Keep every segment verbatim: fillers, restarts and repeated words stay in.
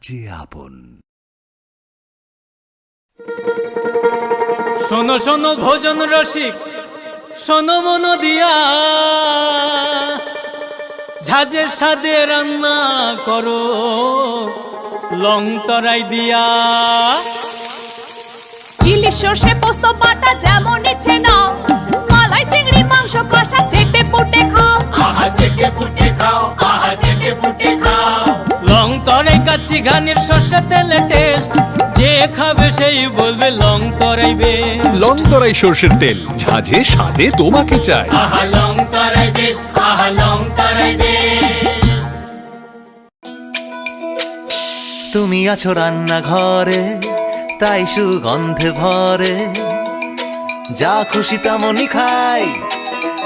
যে আপন। শোনো শোনো ভোজন রসিক, শোনো মন দিয়া, ঝাঁঝের স্বাদে রান্না করো লং তরাই দিয়া। ইলিশ সর্ষে পোস্ত বাটা যেমন ইচ্ছে নাও, মালাই চিংড়ি মাংস কষা চেটে পুটে খাও। আহা চেটে পুটে খাও, আহা চেটে পুটে খাও। লং তরাই কাচ্চি ঘানির সর্ষে তেলে টেস্ট, যে খাবে সেই বলবে লং তরাই বেশ। লং তরাই সর্ষের তেল, ঝাঁঝে স্বাদে তোমাকে চাই। আহা লং তরাই বেশ, আহা লং তরাই বেশ। তুমি আছো রান্নাঘরে, তাই সুগন্ধে ভরে। যা খুশি তেমনই খাই,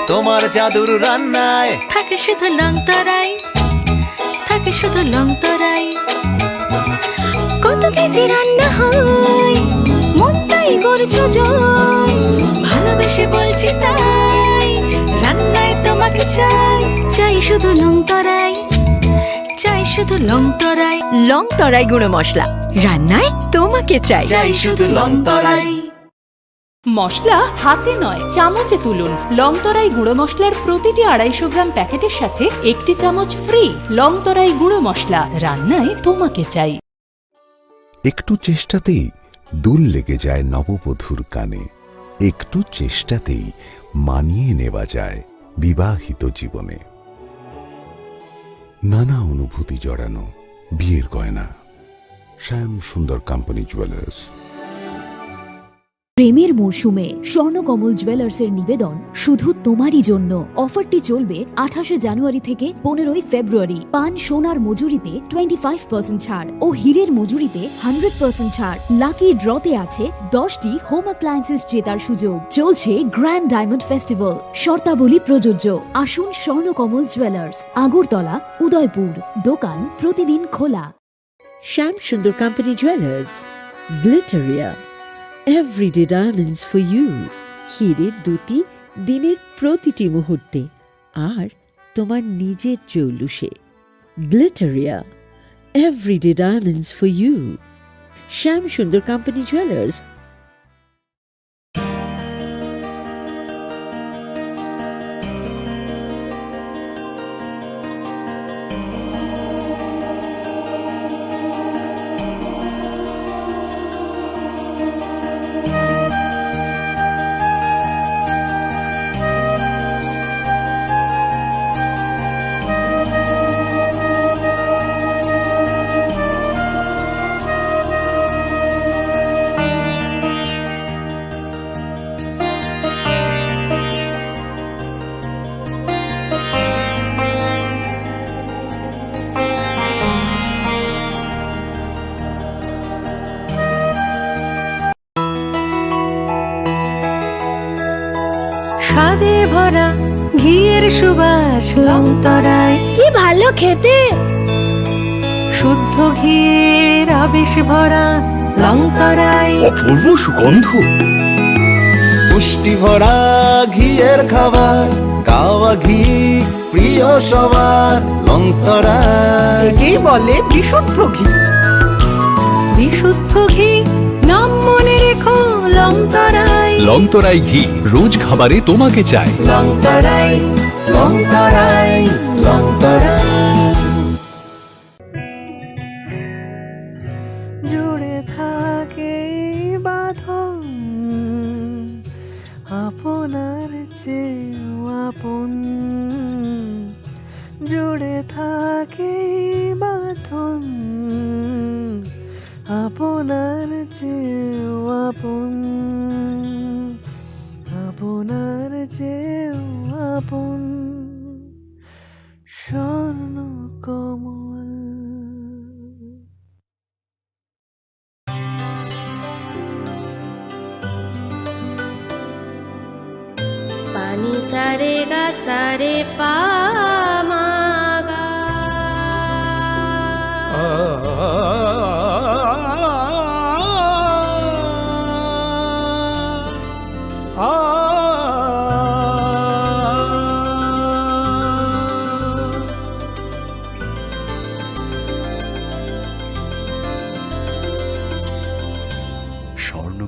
তোমার জাদুর রান্নায়। থাকে শুধু লং তরাই, থাকে শুধু লং তরাই। কত কেজি রান্না হয়, মনটাই করছো জয়। ভালোবেসে বলছি তাই, রান্নায় তোমাকে চাই। চাই শুধু লং তরাই, চাই শুধু লং তরাই। লং তরাই গুঁড়ো মশলা, রান্নায় তোমাকে চাই। চাই শুধু লং তরাই। মশলা হাতে নয়, চামচে তুলুন। লং তরাই গুঁড়ো মশলার প্রতিটি আড়াইশো গ্রাম প্যাকেটের সাথে একটি চামচ ফ্রি। লং তরাই গুঁড়ো মশলা, রান্নায় তোমাকে চাই। একটু চেষ্টাতেই দুল লেগে যায় নববধূর কানে। একটু চেষ্টাতেই মানিয়ে নেওয়া যায় বিবাহিত জীবনে। নানা অনুভূতি জড়ানো বিয়ের গয়না। শ্যাম সুন্দর কোম্পানি জুয়েলার্স। প্রেমের মরশুমে স্বর্ণকমল জুয়েলার্সের নিবেদন শুধু তোমারই জন্য। অফারটি চলবে আঠাশে জানুয়ারি থেকে পনেরোই ফেব্রুয়ারি। পান সোনার মজুরিতে টোয়েন্টি ফাইভ পার্সেন্ট ছাড় ও হীরের মজুরিতে হান্ড্রেড পার্সেন্ট ছাড়। লাকি ড্রতে আছে দশটি হোম অ্যাপ্লায়েন্সেস জেতার সুযোগ। চলছে গ্র্যান্ড ডায়মন্ড ফেস্টিভ্যাল, শর্তাবলী প্রযোজ্য। আসুন স্বর্ণকমল জুয়েলার্স, আগরতলা, উদয়পুর। দোকান প্রতিদিন খোলা। Shyam Sundar company jewellers, Glitteria, everyday diamonds for you. হীরের দ্যুতি দিনের প্রতিটি মুহূর্তে, আর তোমার নিজের জৌলুসে। Glitteria, everyday diamonds for you. Shyam Sundar company jewellers. স্বাদে ভরা ঘিয়ের সুবাস লং তরাই। কি ভালো খেতে! শুদ্ধ ঘিয়ের আবেশ ভরা লং তরাই। অপূর্ব সুগন্ধ। পুষ্টি ভরা ঘিয়ের খাবার, গাওয়া ঘি প্রিয় সবার লং তরাই। একেই বলে বিশুদ্ধ ঘি। বিশুদ্ধ ঘি, নাম মনে রেখো লং তরাই। লং তরাই ঘি, রোজ খাবারে তোমাকে চাই। লং তরাই, লং তরাই, লং তরাই। জুড়ে থাকে এই বাঁধন, আপনার চেয়েও আপন। জুড়ে থাকে এই বাঁধন, আপনার চেয়েও আপন, আপনার চেয়েও আপন। স্বর্ণ কমল। Pani sare ga sare pa ma ga.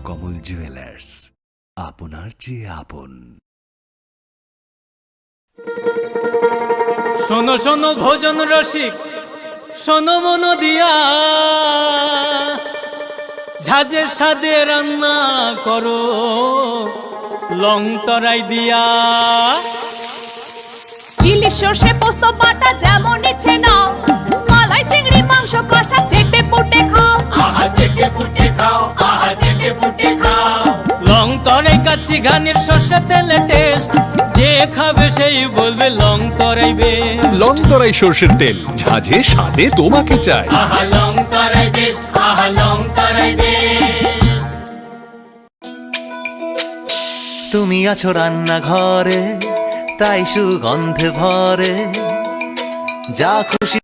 কমল জুয়েলার্স, আপনার চেয়ে আপন। শোনো শোনো ভোজন রসিক, শোনো মন দিয়া, ঝাঁঝের স্বাদে রান্না করো লং তরাই দিয়া। ইলিশ সর্ষে পোস্ত বাটা যেমন ইচ্ছে নাও, মালাই চিংড়ি মাংস কষা চেটে পুটে খাও। আহা চেটে পুটে খাও, আহা চেটে পুটে খাও। লং তরাই কাচ্চি ঘানির সর্ষে তেলে টেস্ট, যে খাবে সেই বলবে লং তরাই বেস্ট। লং তরাই সর্ষের তেল, ঝাঁঝে স্বাদে তোমাকে চাই। আহা লং তরাই বেস্ট, আহা লং তরাই বেস্ট। তুমি আছো রান্নাঘরে, তাই সুগন্ধে ভরে যা খুশি।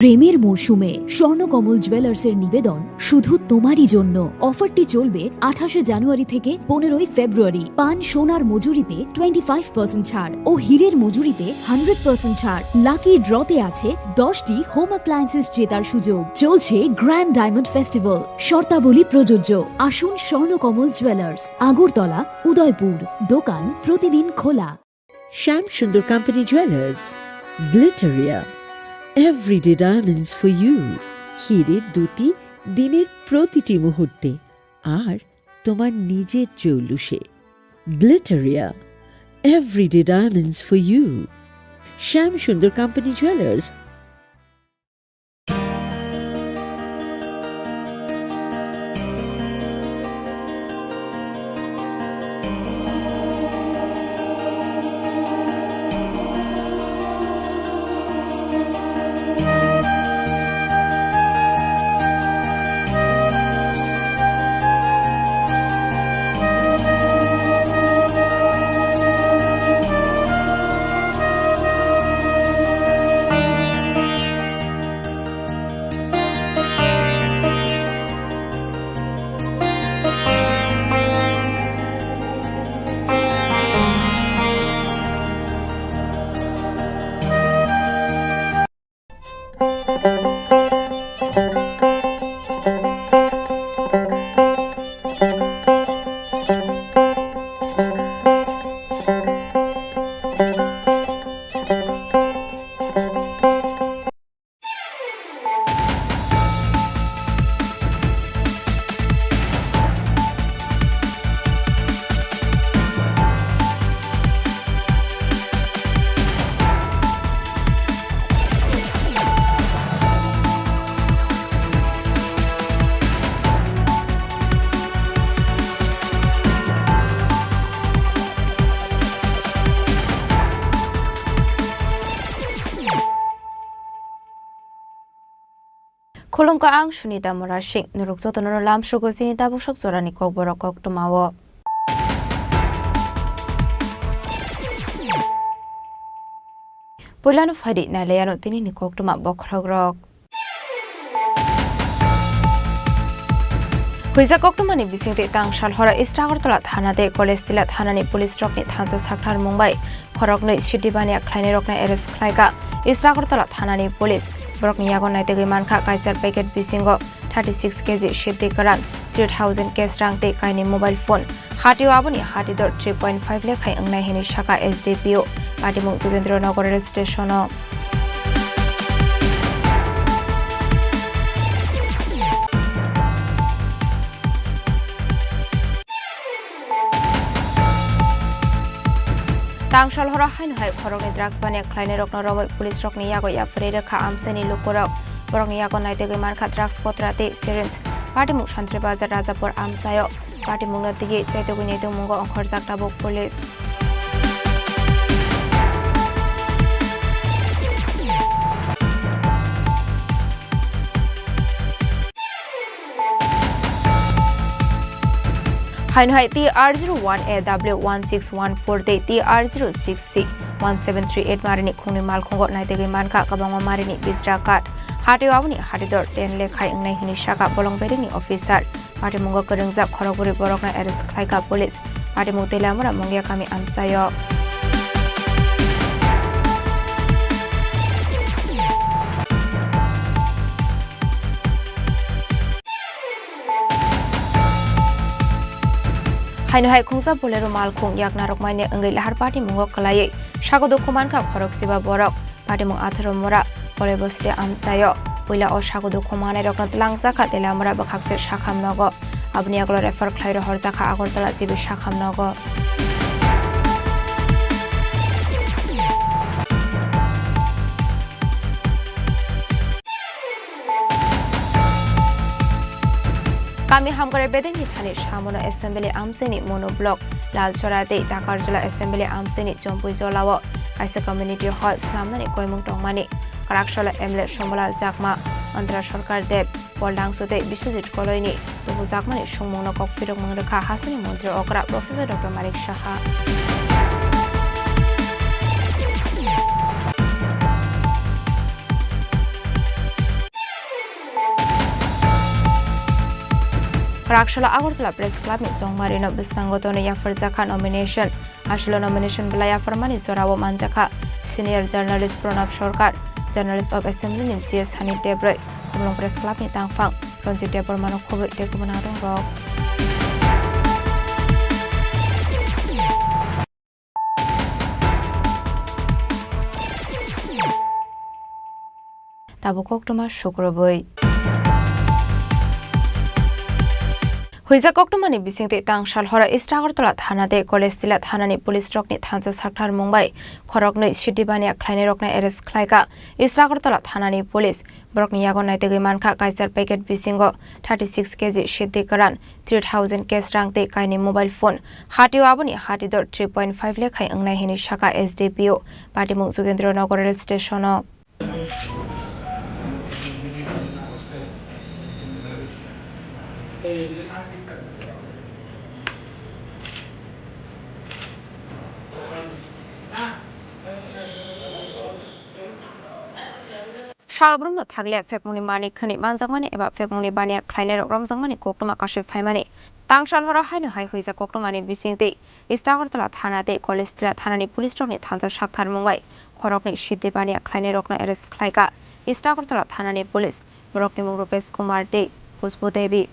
প্রেমের মরশুমে স্বর্ণকমল জুয়েলার্সের নিবেদন শুধু তোমারই জন্য। অফারটি চলবে আঠাশে জানুয়ারি থেকে পনেরোই ফেব্রুয়ারি। পান সোনার মজুরিতে টোয়েন্টি ফাইভ পার্সেন্ট ছাড় ও হীরের মজুরিতে হান্ড্রেড পার্সেন্ট ছাড়। লাকি ড্রতে আছে দশটি হোম অ্যাপ্লায়েন্সেস জেতার সুযোগ। চলছে গ্র্যান্ড ডায়মন্ড ফেস্টিভ্যাল, শর্তাবলী প্রযোজ্য। আসুন স্বর্ণকমল জুয়েলার্স, আগরতলা, উদয়পুর। দোকান প্রতিদিন খোলা। Shyam Sundar company jewellers, Glitteria, everyday diamonds for you. হীরের দ্যুতি দিনের প্রতিটি মুহূর্তে, আর তোমার নিজের জৌলুসে। Glitteria, everyday diamonds for you. Shyam Sundar company jewellers. Khulumkha, ang Sunita Murasing. Norok jotono lamsrogo chini tabuksak jorani kokborok koktwmao. Puilano phaidi nailaiano tinini koktwma bokhorokrok. Huijak koktwmani bisingtwi tang salhoro East Agartala thana tei College Tila thanani police rokni thansa sakthar mung bai khoroknwi siddhi baniya khlainairokno arrest khlaikha East Agartala thanani police. Borokni yago naitugwi mankha kaisa packet bisingo thirty six K G siddhi kwran, three thousand cash rang tei kainwi mobile phone. Hatio aboni hatidor three point five lekhai wngnai hinwi sakha S D P O. Patimung Jogendra Nagar Rail Station-o. Tang salhoro haino hai khoroknwi drugs baniya khlainairokno romwi police rokni yago yapharwi rwkha amchaini lukurok. Borokni yago naitugwi mankha drugs kotra tei syringe. Patimung Santri Bazar Rajapur amchaio. Patimungno twiwi chaitugwi naitukmungo ongkhorjak tabuk police. Haino hai T R zero one A W one six one four tei T R zero six C one seven three eight marini khungni malkhungo naitugwi mankha kwbangma marini bijra card. Hatio aboni hatidor ten lekhai wngnai hinwi sakha bolong beringni officer. Patimungo kwrwngjak khorokbrwi borokno arrest khlaikha police. Patimung Teilamura Mungia kami amchaio. Haino hai khungsa Bolero malkhung yakna rwkmani wngwi lahar patimungo kwlaiwi sago dukhu mankha khoroksiba borok. Patimung Atharo Mura, Bolero City amchaio. Puila o sago dukhu manai rokno tlangjak kha Teilamura bwkhakse sakham nogo. Aboni yagulo refer khlai rohorjak kha Agartala G B sakham nogo. Kami hamkrai bedengni thani Samono Assembly amchaini Mono Block, Lalchora tei Takarjula Assembly amchaini Chompui Jolao kaisa community hall swnamnani koimung tongmani. Kwraksalo M L A Sombolal Chakma, Antara Sarkar Deb, Pol Dangsu tei Biswajit Koloini tubujakmani sungmungno kok phirokmung rwkha hasteni montri okra Professor Doctor Manik Saha. Kwraksalo Agartala Press Club ni chongmarino bwskango tonwi yapharjakha nomination. Aswlano nomination belai yapharmani jorao manjakha senior journalist Pranab Sarkar, journalist of assembly ni G S Hani Debroi, Khumulwng Press Club ni tangphang Ranjit Debbarmano khobwi tei kubun adongrok. Tabuk koktwma sukrubwi. Huijak koktwmani bisingtwi tangsal horo East Agartala thana tei College Tila thanani police rokni thansa sakthar mung bai khoroknwi sidi baniya khlainai rokno arrest khlaikha East Agartala thanani police. Borokni yago naitugwi mankha kaisa packet bisingo thirty six K G sidi kwran, three thousand cash rang tei kainwi mobile phone. Hatio aboni hati dor three point five lakh hai wngnai hinwi sakha S D P O, Patimung Jogendra Nagar Rail Station o. Salbrumno thakliya phekmungni mani khwnwi manjakmani eba phekmungni baniya khlainairok romjakmani koktwma kasui phaimani. Tangsal horo haino hai huijak koktwmani bisingtwi East Agartala thana tei College Tila thanani police rokni thansa sakthar mung bai khoroknwi sidi baniya khlainairokno arrest khlaikha East Agartala thanani police. Borokni mung Rupesh Kumar tei Khushbu Devi.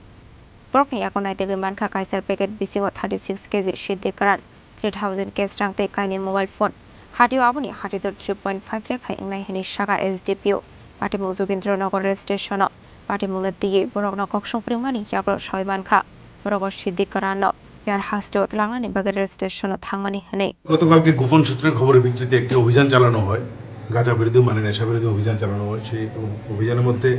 Borokni yago naitugwi mankha kaisa packet bisingo thirty six K G sidi kwran, three thousand cash rang tei kainwi mobile phone. Hatio aboni hati dor three point five lakh hai wngnai hinwi sakha S D P O. Patimung Jogendra Nagar Rail Station o patimungno twiwi borokno kok songprimani yagulo sawi mankha. Borok o sidi kwranno Bihar hasteo tlangnani bagwi rail station o thangmani hwnwi. গতকালকে গোপন সূত্রের খবরের ভিত্তিতে একটি অভিযান চালানো হয়, গাঁজা বিরোধী মানে নেশা বিরোধী অভিযান চালানো হয়। সেই অভিযানের মধ্যে,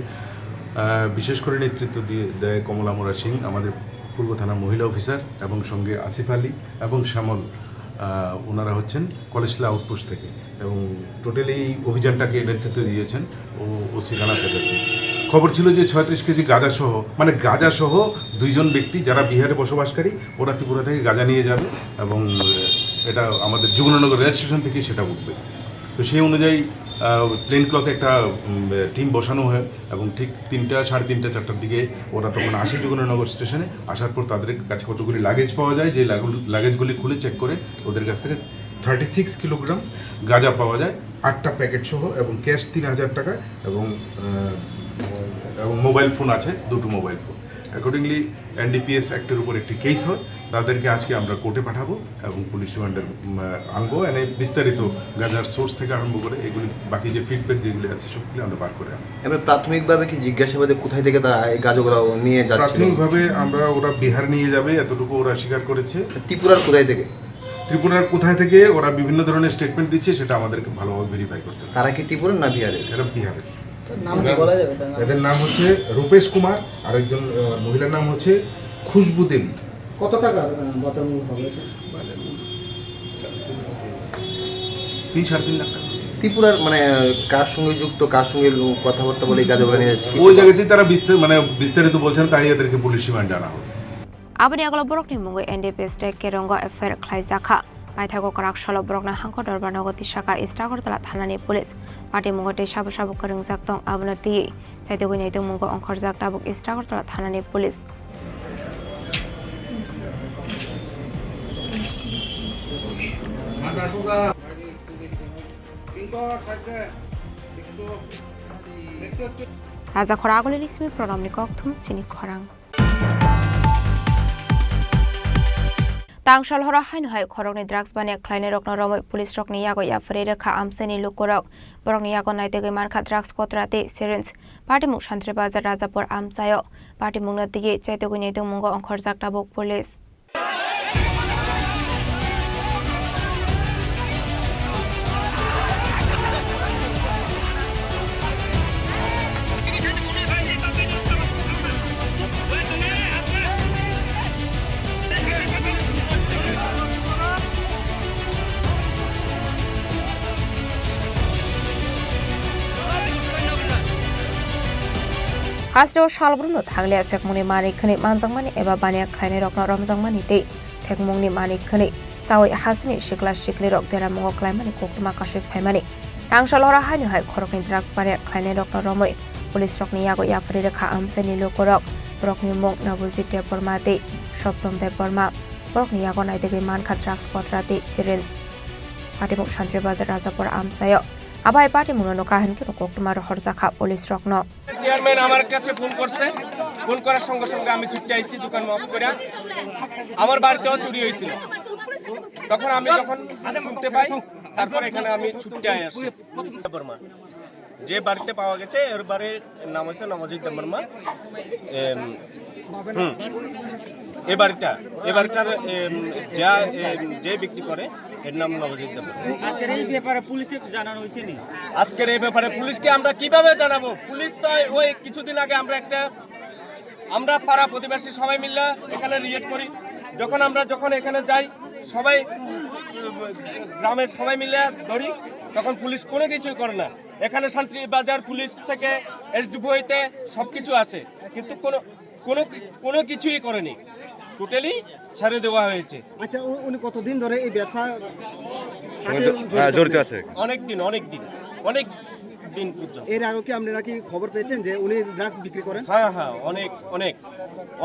আহ, বিশেষ করে নেতৃত্ব দিয়ে দেয় কমলা মোরা সিং, আমাদের পূর্ব থানা মহিলা অফিসার, এবং সঙ্গে আসিফ আলী এবং শ্যামল, আহ, ওনারা হচ্ছেন কলেজলা আউটপোস্ট থেকে। এবং টোটালি এই অভিযানটাকে নেতৃত্ব দিয়েছেন ও-, ওসি রানা চ্যাটার্জি। খবর ছিল যে ছয়ত্রিশ কেজি গাঁজা সহ, মানে গাঁজা সহ দুইজন ব্যক্তি যারা বিহারে বসবাসকারী, ওরা ত্রিপুরা থেকে গাঁজা নিয়ে যাবে এবং, আহ, এটা আমাদের যুগনগর রেল স্টেশন থেকে সেটা উঠবে। তো সেই অনুযায়ী, আহ, প্লেন ক্লথে একটা, উম, টিম বসানো হয় এবং ঠিক তিনটা, সাড়ে তিনটা, চারটার দিকে ওরা তখন আসে যুগনগর স্টেশনে। আসার পর তাদের কাছে কতগুলি লাগেজ পাওয়া যায়, যে লাগু-, লাগেজগুলি খুলে চেক করে ওদের কাছ থেকে থার্টি সিক্স কিলোগ্রাম গাঁজা পাওয়া যায়, আটটা প্যাকেট সহ এবং ক্যাশ তিন হাজার টাকা এবং, আহ, এবং মোবাইল ফোন আছে, দুটো মোবাইল ফোন। অ্যাকর্ডিংলি এনডিপিএস অ্যাক্টের উপর একটি কেস হয়, তাদেরকে আজকে আমরা কোর্টে পাঠাবো এবং পুলিশ রিমান্ডের, উম, আনবো। এনে বিস্তারিত গাঁজার সোর্স থেকে আরম্ভ করে এগুলি বাকি যে ফিডব্যাক যেগুলি আছে সবগুলি আমরা বার করে আনবো। এবার প্রাথমিকভাবে কি জিজ্ঞাসাবাদে কোথায় থেকে তারা এই গাঁজাগুলো নিয়ে যাচ্ছিল? প্রাথমিকভাবে আমরা ওরা বিহার নিয়ে যাবে এতটুকু ওরা স্বীকার করেছে। ত্রিপুরার কোথায় থেকে? ত্রিপুরার কোথায় থেকে ওরা বিভিন্ন ধরনের স্টেটমেন্ট দিচ্ছে, সেটা আমাদেরকে ভালোভাবে ভেরিফাই করতে হবে। তারা কি ত্রিপুরার না বিহারের? এরা বিহারের। তার নাম কি বলা যাবে? তার নাম? এদের নাম হচ্ছে রূপেশ কুমার, আর একজন, আহ, মহিলার নাম হচ্ছে খুশবু দেবী। কত টাকার, আহ, বাজার মূল্য হবে এটা? তিন, সাড়ে তিন লাখ টাকা। ত্রিপুরার, মানে, কার সঙ্গে যুক্ত, কার সঙ্গে লো-, কথাবার্তা বলে এই গাঁজাগুলো নিয়ে যাচ্ছে? কিছু ওই জায়গাতেই তারা বিস্তার-, মানে, বিস্তারিত বলছেন, তাই এদেরকে পুলিশ রিমান্ডে আনা হবে। Aboni yagulo borokni mungwi N D P state Kerongo F I R khlaijakha. Paithago kwrak salo borokno hangko dorbar nogo tisaka East Agartala thanani police. Patimungo tei sabo sabo kwrwngjak tong, abono twiwi chaitugwi naitugmungo ongkhorjak tabuk East Agartala thanani police. Raja Khora Agulini simi Pranamni kokthum chini khorang. Tangshal horo haino hai khoroknwi drugs baniya khlainairokno romwi police rokni yago yapharwi rwkha amchaini lukurok. Borokni yago naitugwi mankha drugs kotra tei syringe. Patimung Santri Bazar Rajapur amchaio. Patimungno twiwi chaitugwi naitungmungo ongkhorjak tabuk police. Hasteo salbrumno thanglia phekmungni manwi khwnwi manjakmani eba baniya khlainairokno romjakmani tei phekmungni manwi khwnwi chawi hasteni sikla siklirok deramungo klaimani koktwma kasui phaimani. Tangshal horo haino hai khoroknwi drugs baniya khlainairokno romwi police rokni yago yapharwi rwkha amchaini lukurok. Borokni mung Nabujit Debbarma tei Soptom Debbarma. Borokni yago naitugwi mankha drugs kotra tei syringe. Patimung Santri Bazar Rajapur amchaio. Abai patimungno nukha hinkhe koktwma rohorjakha police rokno. Chairman আমার কাছে ফোন করছে, ফোন করার সঙ্গে সঙ্গে আমি ছুটে আইছি দোকান অফ করে। আমার বাড়িতেও চুরি হয়েছিল, তখন আমি যখন শুনতে পাই, তারপর এখানে আমি ছুটে আসি। বর্মা, যে বাড়িতে পাওয়া গেছে, এর বাড়ির নাম হচ্ছে নবজিৎ দেববর্মা। এম, হুম। এ বাড়িটা, এ বাড়িটার, এম, যা, এম, যে বিক্রি করে, এর নাম নবজিৎ দেববর্মা। আজকের এই ব্যাপারে পুলিশকে জানানো হয়েছে নি? আজকের এই ব্যাপারে পুলিশকে আমরা কিভাবে জানাবো? পুলিশ তো ওই কিছুদিন আগে আমরা একটা, আমরা পাড়া প্রতিবেশী সবাই মিলে এখানে রিয়েট করি। যখন আমরা, যখন এখানে যাই, সবাই, গ্রামের সবাই মিলে ধরি, তখন পুলিশ কোনো কিছুই করে না। এখানে শান্তি বাজার পুলিশ থেকে, এসডিপিও হইতে সবকিছু আসে, কিন্তু কোনো, কোনো কি-, কোনো কিছুই করেনি, টোটালি ছেড়ে দেওয়া হয়েছে। আচ্ছা, উ-, উনি কতদিন ধরে এই ব্যবসা সঙ্গে সাথে জ-, হ্যাঁ, জড়িত জড়িত আছে? আছে। অনেক দিন, অনেক দিন, অনেক দিন পর্যন্ত। এর আগে কি আপনারা কি খবর পেয়েছেন যে উনি ড্রাগস বিক্রি করেন? হ্যাঁ, হ্যাঁ, অনেক, অনেক,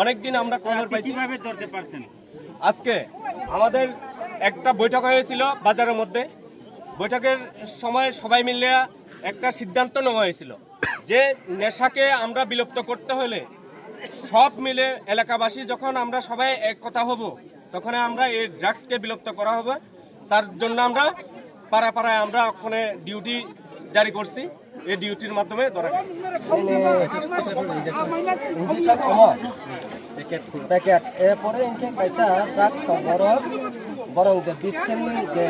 অনেক দিন আমরা খবর আজকে পাইছি। কিভাবে ধরতে পারছেন? আজকে আমাদের একটা বৈঠক হয়েছিল বাজারের মধ্যে। বৈঠকের সময় সবাই মিলে একটা সিদ্ধান্ত নেওয়া হয়েছিল যে নেশাকে আমরা বিলুপ্ত করতে হলে সব মিলে এলাকাবাসী যখন আমরা সবাই এক কথা হব, তখন আমরা এই ড্রাগসকে বিলুপ্ত করা হবে। তার জন্য আমরা পাড়ায় পাড়ায় আমরা ওখানে ডিউটি জারি করছি। এই ডিউটির মাধ্যমে ধরা খায়। Ini injection omo. Packet, packet. Erpore hingke kaisa drug tongo borok, borok je bisin je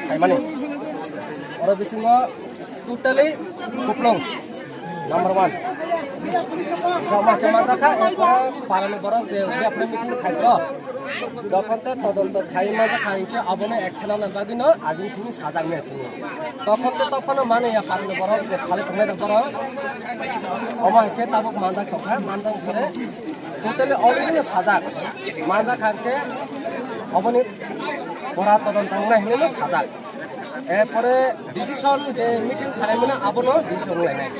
khaimani. Oro bisingo totally kuplung number one. Joma khe manjakha, erpore parani borok je, je apni meeting khaikho. Jokhon te todonto khai manjakha hingke abono action ana bagwino agini simi sajak me simi. Tokhon te tokphano mani ya parni borok je khali tongnai rok borok. Omo hingke tabuk manjak tongkha, manjak pore totally already no sajak. Manjak hingke oboni pora todonto wngnai hinui no sajak. Erpore decision je meeting khalaimani abono decision lainai.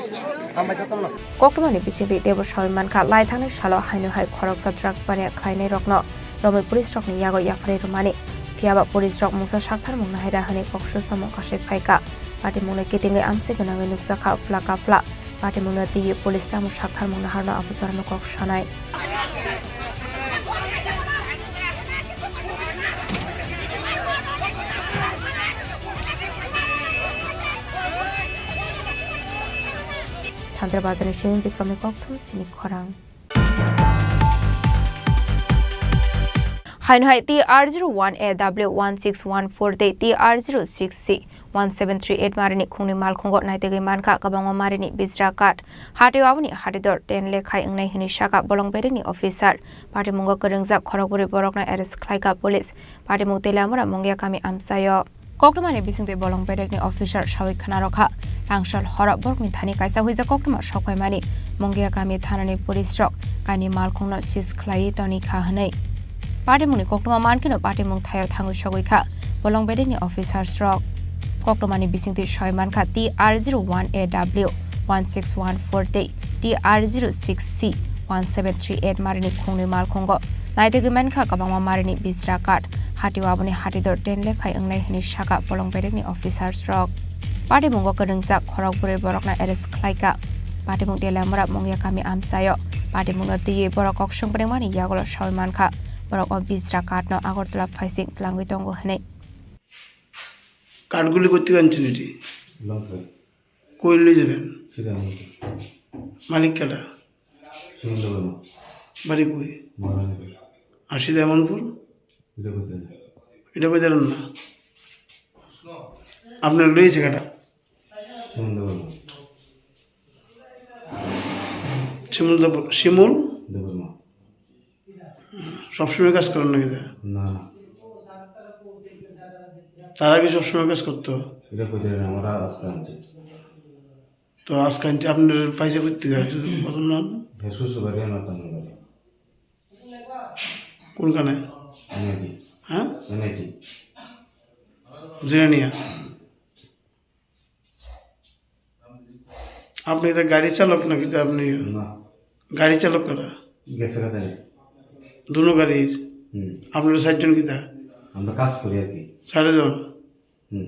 Hambai jotono. Koktwmani bisingtwi teibo sawi mankha, lai thangnai salo haino hai khoroksa drugs baniya khlainairokno romwi police rokni yago yapharwi rwmani. Phiyaba police rok mungsa saktharmung nahaira hwnwi kok sujamung kasui phaikha. Patimungno kitingwi amchwi gwnangwi nukjakha phla kaphla. Patimungno twiwi police tamo saktharmung naharno abo jorano kok sanai. Sandra Bazarni simi Bikramni kokthum chini khorang. Haino hai T R zero one A W one six one four tei T R zero six C one seven three eight marini khungni malkhungo naitugwi mankha kwbangma marini bijra card. Hatio aboni hatidor ten lekhai wngnai hwnwi sakha bolong bedekni officer. Patimungo kwrwngjak khorokbwrwi borokno arrest khlaikha police. Patimung Teliamura Mungia kami amchaio. Koktwmani bisingtwi bolong bedekni officer sawi khna rwkha. Tangsal horo borokni thani kaisa huijak koktwma sokphaimani Mungia kami thanani police rok kaini malkhungno seize khlaiwi tonikha hwnwi. Patimungni koktwma mankheno patimung thaio thangwi sogwi kha bolong bedekni officers rok. Koktwmani bisingtwi soi mankha T R zero one A W one six one four tei T R zero six C one seven three eight marini khungni malkhungo. Naitugwi mankha kwbangma marini bijra card. Hati o aboni hati dor ten le khai wngnai hwnwi saka polong bedekni officers rok. Patimungo kwrwngjak khorok bwrwi borokno arrest khlaika. Patimung Teliamura Mungia kami amchaio. Patimungno twiwi borok kok swng phrwngmani yagulo sawi mankha. Borok o bijra card no Agartala phaising twlangwi tongo hwnwi. Card guli koitwi anchini di. Long sir. Koi loi jaben? Sida Amanpur. Malik kada? Sumendra Verma. Bari koi? Maharani. Ar sida Amanpur? Ida koitwi. Ida koitwi na? Apni loi se kada? Sumendra Verma. Simul Debor-, Simul? Debbarma. সবসময় কাজ করেন নাকি তারা? না, না। তারা কি সবসময় কাজ করতো? এটা কইতে পারি না, আমরা আজকে আনছি। তো আজকে আনছি, আপনার পয়সা করতে গেছে, কত নাম? হে শ্বশুর বাড়ি, আমার তামিল বাড়ি। কোনখানে? এনআইটি। হ্যাঁ? এনআইটি। জিরানিয়া। আপনি তো গাড়ি চালক নাকি তো আপনি? না। গাড়ি চালক কারা? গেছে কোথায়? দুনো গাড়ির? হুম। আপনারা চারজন কিতা? আমরা কাজ করি আর কি। চারজন? হুম।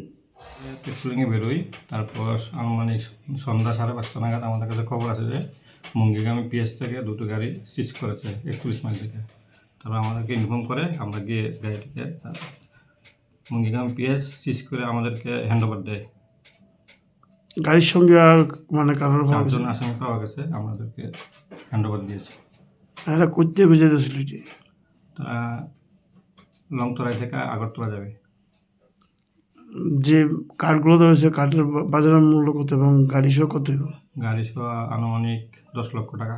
পেট্রোলিংয়ে বেরোই, তারপর আনুমানিক সন্ধ্যা সাড়ে পাঁচটা নাগাদ আমাদের কাছে খবর আসে যে মুঙ্গিগামী পিএস থেকে দুটো গাড়ি সিজ করেছে একচল্লিশ মাইল থেকে। তারপর আমাদেরকে ইনফর্ম করে আমরা গিয়ে গাড়িটাকে মুঙ্গিগামী পিএস সিজ করে আমাদেরকে হ্যান্ড ওভার দেয়। গাড়ির সঙ্গে আর মানে কারোর পাওয়া গেছে? চারজন আসামি পাওয়া গেছে, আমাদেরকে হ্যান্ড ওভার দিয়েছে। আর এটা করতে বুঝে দিয়েছিল যে? তারা লংতরাই থেকে আগরতলা যাবে। যে কার্ডগুলো ধরেছে, কার্ডের বা-, বাজারের মূল্য কত এবং গাড়ি সহ কত হইব? গাড়ি সহ আনুমানিক দশ লক্ষ টাকা।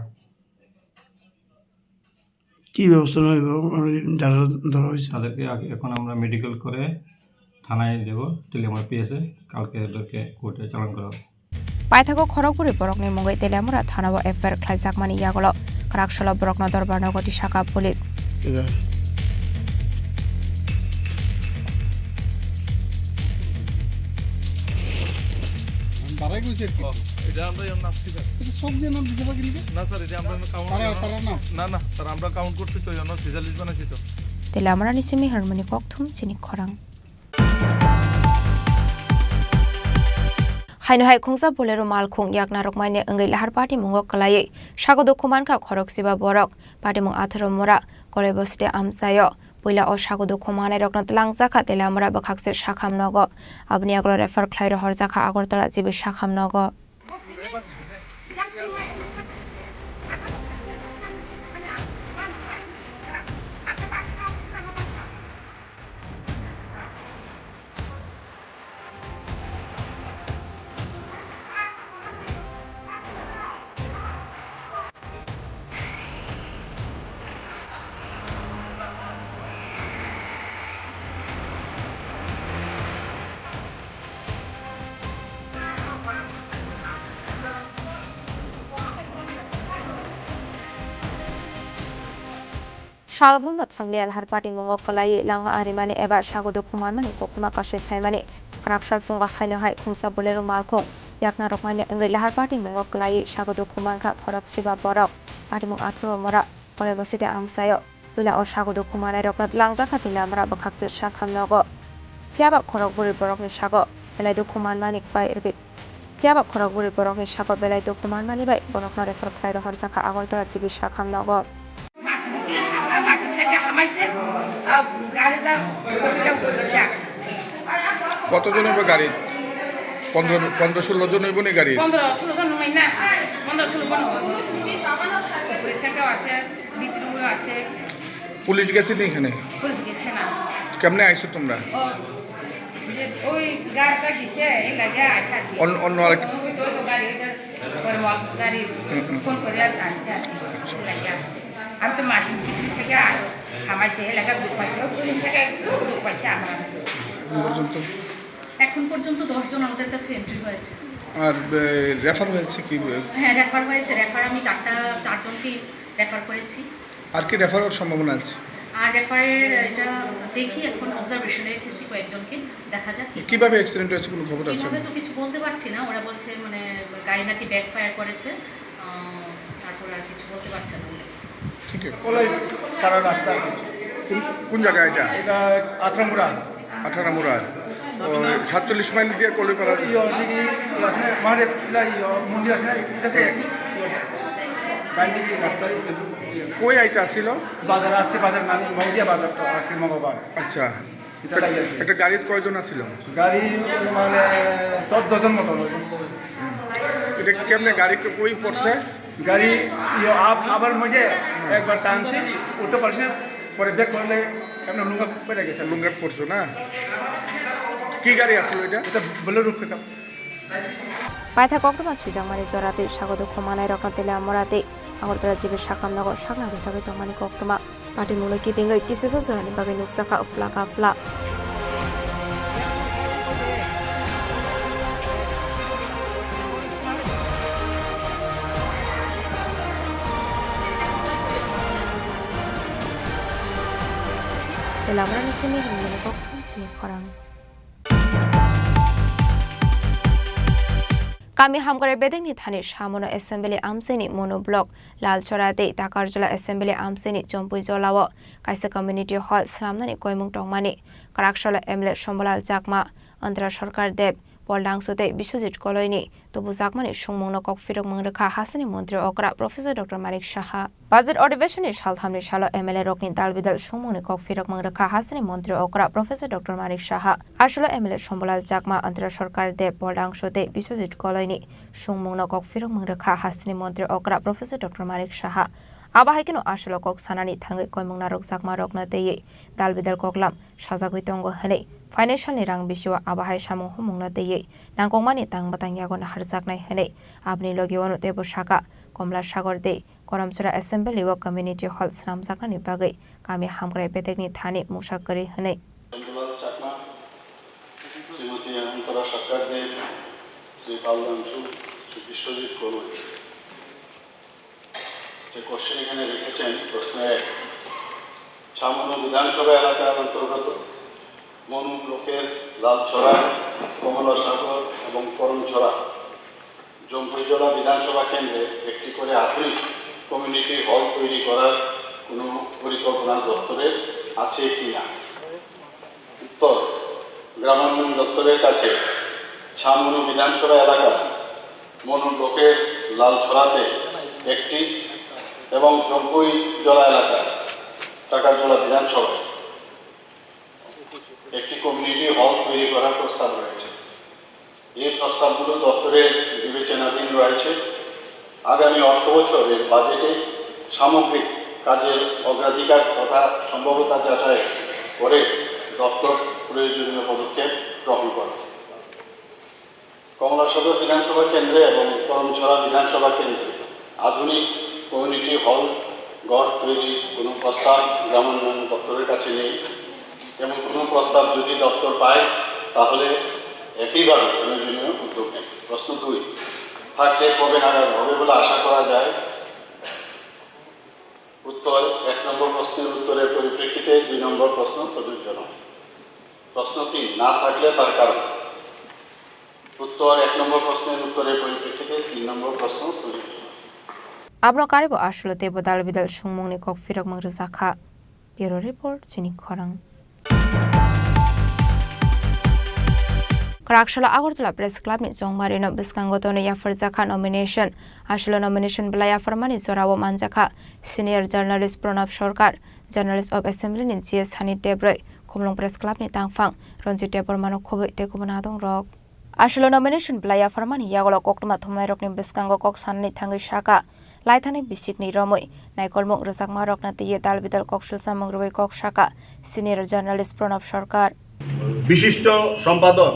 কি ব্যবস্থা নেওয়া হইব, মানে, যারা ধরা হয়েছে? তাদেরকে আগে, এখন আমরা মেডিকেল করে থানায় দেব, তেলিয়ামুড়া পিএসএ, কালকে ওদেরকে কোর্টে চালান করা হবে। Paithago khorokbwrwi borokni mungwi Teliamura thanao F I R khlaijakmani yagulo kwraksalo borokno dorbar nogo tisaka police. বাড়াই কইছে আর কি। ও, এটা আমরা ইয়ার নাম ঠিক আছে। এটা সব দিয়ে নাম দিতে পারি না? না স্যার, এটা আমরা কাউন্ট তারা, তারা না? না, না, স্যার, আমরা কাউন্ট করছি তো, ইয়ার নাম ছেচল্লিশ বানাইছি তো। Teliamurani simi hwnmani kokthum chini khorang. Haino hai khungsa Bolero malkhung yakna rwkmani wngwi lahar patimungo kwlaiwi sago dukhu mankha khorok siba borok. Patimung atharo mura Kolai bosite amchaio. Puila o sago dukhu manai rokno twlangjakha Teliamura bwkhakse sakham nogo. Aboni yagulo refer khlai rohorjakha Agartala G B sakham nogo. Salbrum no thanglia lahar patimungo kwlaiwi lama arimani eba sago dukhu manmani koktwma kasui phaimani. Kwrak sal phungo haino hai khungsa Bolero malkhung yakna rwkmani wngwi lahar patimungo kwlaiwi sago dukhu mankha khorok siba borok. Patimung atharo mura Kolai bosite amchaio. Puila o sago dukhu manai rokno twlangjakha Teliamura bwkhakse sakham nogo. Phiyaba khorok bwrwi borokni sago belai dukhu manmani kwbai rwgwi Phiyaba khorok bwrwi borokni sago belai dukhu manmani bai borokno refer khlai rohorjakha Agartala G B sakham nogo. কতজন হইব গাড়ি? পনেরো, পনেরো ষোলো জন হইব নি গাড়ি? পনেরো ষোলো জন নয় না, পনেরো ষোলো জন হইব। উপরে থেকেও আছে, ভিতরেও আছে। পুলিশ গেছে নি এখানে? পুলিশ গেছে না। কেমনে আইছো তোমরা? ও, যে ওই গাড়িটা দিছে, এই লাগে আসা আর কি। অন-, অন্য আরেক ওই তো, ওই তো গাড়ি, ওই তো গাড়ি হুম, হুম। ফোন করে আর আনছে আর কি। এই লাগে। আমি তো মাটির ভিতরে থেকে আর হামাইছে, এই লাগে দুঃখ পাইছে। ওই দিন থেকে একটু দুঃখ পাইছে আমার। এখন পর্যন্ত? এখন পর্যন্ত দশ জন আমাদের কাছে এন্ট্রি হয়েছে। আর, এ, রেফার হয়েছে কি? হ্যাঁ, রেফার হয়েছে। রেফার আমি চারটা, চারজনকে রেফার করেছি। আর কি রেফার হওয়ার সম্ভাবনা আছে? আর রেফারের এটা দেখি, এখন অবজারভেশনে রেখেছি কয়েকজনকে, দেখা যাক কি। কিভাবে অ্যাক্সিডেন্ট হয়েছে, কোনো খবর আছে? কিভাবে তো কিছু বলতে পারছি না, ওরা বলছে মানে গাড়ি নাকি ব্যাকফায়ার করেছে, আহ, তারপরে আর কিছু বলতে পারছে না। ঠিক আছে। কলাই পাড়া রাস্তা। কোন জায়গা এটা? এটা আঠারো মুড়া। আঠারো মুড়া। ও, সাতচল্লিশ মাইল দিয়ে কলইপাড়া। ইয়ো, দেখি, ইয়ো আছে না, মহাদেব, ইলা, ইয়ো, মন্দির আছে না, এটা আছে, ইয়ো, ডান দিকে রাস্তা, ইয়ো। কই আইতা ছিল? বাজার, আজকে বাজার, মানে, মগদিয়া বাজার তো, আজকে মঙ্গলবার। আচ্ছা। এটা লাগে আর কি। একটা গাড়িত কয়জন আছিল? গাড়ি, মানে, চোদ্দ জন মতো হবে। এটা কেমনে গাড়ি কই পড়ছে? গাড়ি, ইয়ো, আপ-, আবার মধ্যে একবার টানছি, উঠতে পারছি না, পরে ব্রেক করলে এমনি লুঙ্গা পড়ে গেছে। লুঙ্গাত পড়ছো না? কি গাড়ি আসলো এটা? এটা Bolero pickup. Paithak koktwma swijak mani jora twi sago dukhu manai rokno Teliamura tei Agartala G B sakam nogo sakna rwjagwi tongmani koktwma. Patimungno kitingwi kisisa jorani bagwi nukjakha phlaka phla. Tei lamarani simi hwnmani kok thum chini khorang. Kami hamkrai bedekni thani Samono Assembly amchaini Monu Block, Lalchora tei Takarjala Assembly amchaini Chompuijolao kaisa community hall swnamnani koimung tongmani Kwraksalo M L A Sombolal Chakma, Antara Sarkar Deb, Poldangso tei Biswajit Koloini tubujakmani sungmungno kok phirokmung rwkha hasteni montri okra Professor Doctor Manik Saha. Budget adhibeshonni salthamni salo M L A rokni dalbidal sungmungni kok phirokmung rwkha hasteni montri okra Professor Doctor Manik Saha. Asolo M L A Sombolal Chakma, Antara Sarkar Deb, Poldangso tei Biswajit Koloini sungmungno kok phirokmung rwkha hasteni montri okra Professor Doctor Manik Saha. Abo hai kheno asolo kok sanani thangwi koimung narwkjakma rokno twiwi dalbidal koklam sajagwi tongo hwnwi phainai salni rang bisio abo hai samung humungno twiwi nangkukmani tang bwtang yago naharjaknai hwnwi aboni logi uano teibo saka Komla Sagor tei Koramchura Assembly o Community Hall swnamjaknani bagwi kami hamkrai bedekni thani mungsa kwrwi hwnwi. Sombolal Chakma, Shrimati Antara Sarkar Deb, Shri Pal Dangshu, Shri Biswajit Kalai. যে question এখানে রেখেছেন, প্রশ্ন এক, ছামনু বিধানসভা এলাকার অন্তর্গত মনু ব্লকের লালছড়া, কমলাসাগর এবং করমছড়া জম্পুইজলা বিধানসভা কেন্দ্রে একটি করে আধুনিক কমিউনিটি হল তৈরি করার কোনো পরিকল্পনা দপ্তরের আছে কি না? উত্তর, গ্রামোন্নয়ন দপ্তরের কাছে ছামনু বিধানসভা এলাকার মনু ব্লকের লালছড়াতে একটি এবং জম্পুইজলা এলাকার টাকারজলা বিধানসভায় একটি কমিউনিটি হল তৈরি করার প্রস্তাব রয়েছে। এই প্রস্তাবগুলো দপ্তরের বিবেচনাধীন রয়েছে। আগামী অর্থ বছরের বাজেটে সামগ্রিক কাজের অগ্রাধিকার তথা সম্ভাব্যতা যাচাই করে দপ্তর প্রয়োজনীয় পদক্ষেপ গ্রহণ করবে। কমলা সদর বিধানসভা কেন্দ্রে এবং করমছড়া বিধানসভা কেন্দ্রে আধুনিক কমিউনিটি হল ঘর তৈরির কোনো প্রস্তাব গ্রামোন্নয়ন দপ্তরের কাছে নেই। এমন কোনো প্রস্তাব যদি দপ্তর পায়, তাহলে একইভাবে প্রয়োজনীয় উদ্যোগ নেবে। প্রশ্ন দুই, থাকলে কবে নাগাদ হবে বলে আশা করা যায়? উত্তর, এক নম্বর প্রশ্নের উত্তরের পরিপ্রেক্ষিতে দুই নম্বর প্রশ্ন প্রযোজ্য নয়। প্রশ্ন তিন, না থাকলে তার কারণ। উত্তর, এক নম্বর প্রশ্নের উত্তরের পরিপ্রেক্ষিতে তিন নম্বর প্রশ্ন প্রযোজ্য নয়। Abono karwi bo asolo teibo dal bidal sungmungni kok phirokmung rwjakha. Bureau Report, Chini Khorang. Kwraksalo Agartala Press Club ni chongmarino bwskango tonwi yapharjakha nomination. Asolo nomination belai yapharmani jorao manjakha Senior Journalist Pranab Sarkar, Journalist of Assembly ni G S Hani Debroi, Khumlwng Press Club ni tangphang Ranjit Debbarmano khobwi tei kubun adongrok. Asolo nomination belai yapharmani yagulo koktwma thumnairokni bwskango kok sanani thangwi sakha, laithani bisikni romwi naikolmung rwjakmarokno twiwi dal bidal kok sulsamung rwui kok sakha senior journalist Pranab Sarkar. বিশিষ্ট সম্পাদক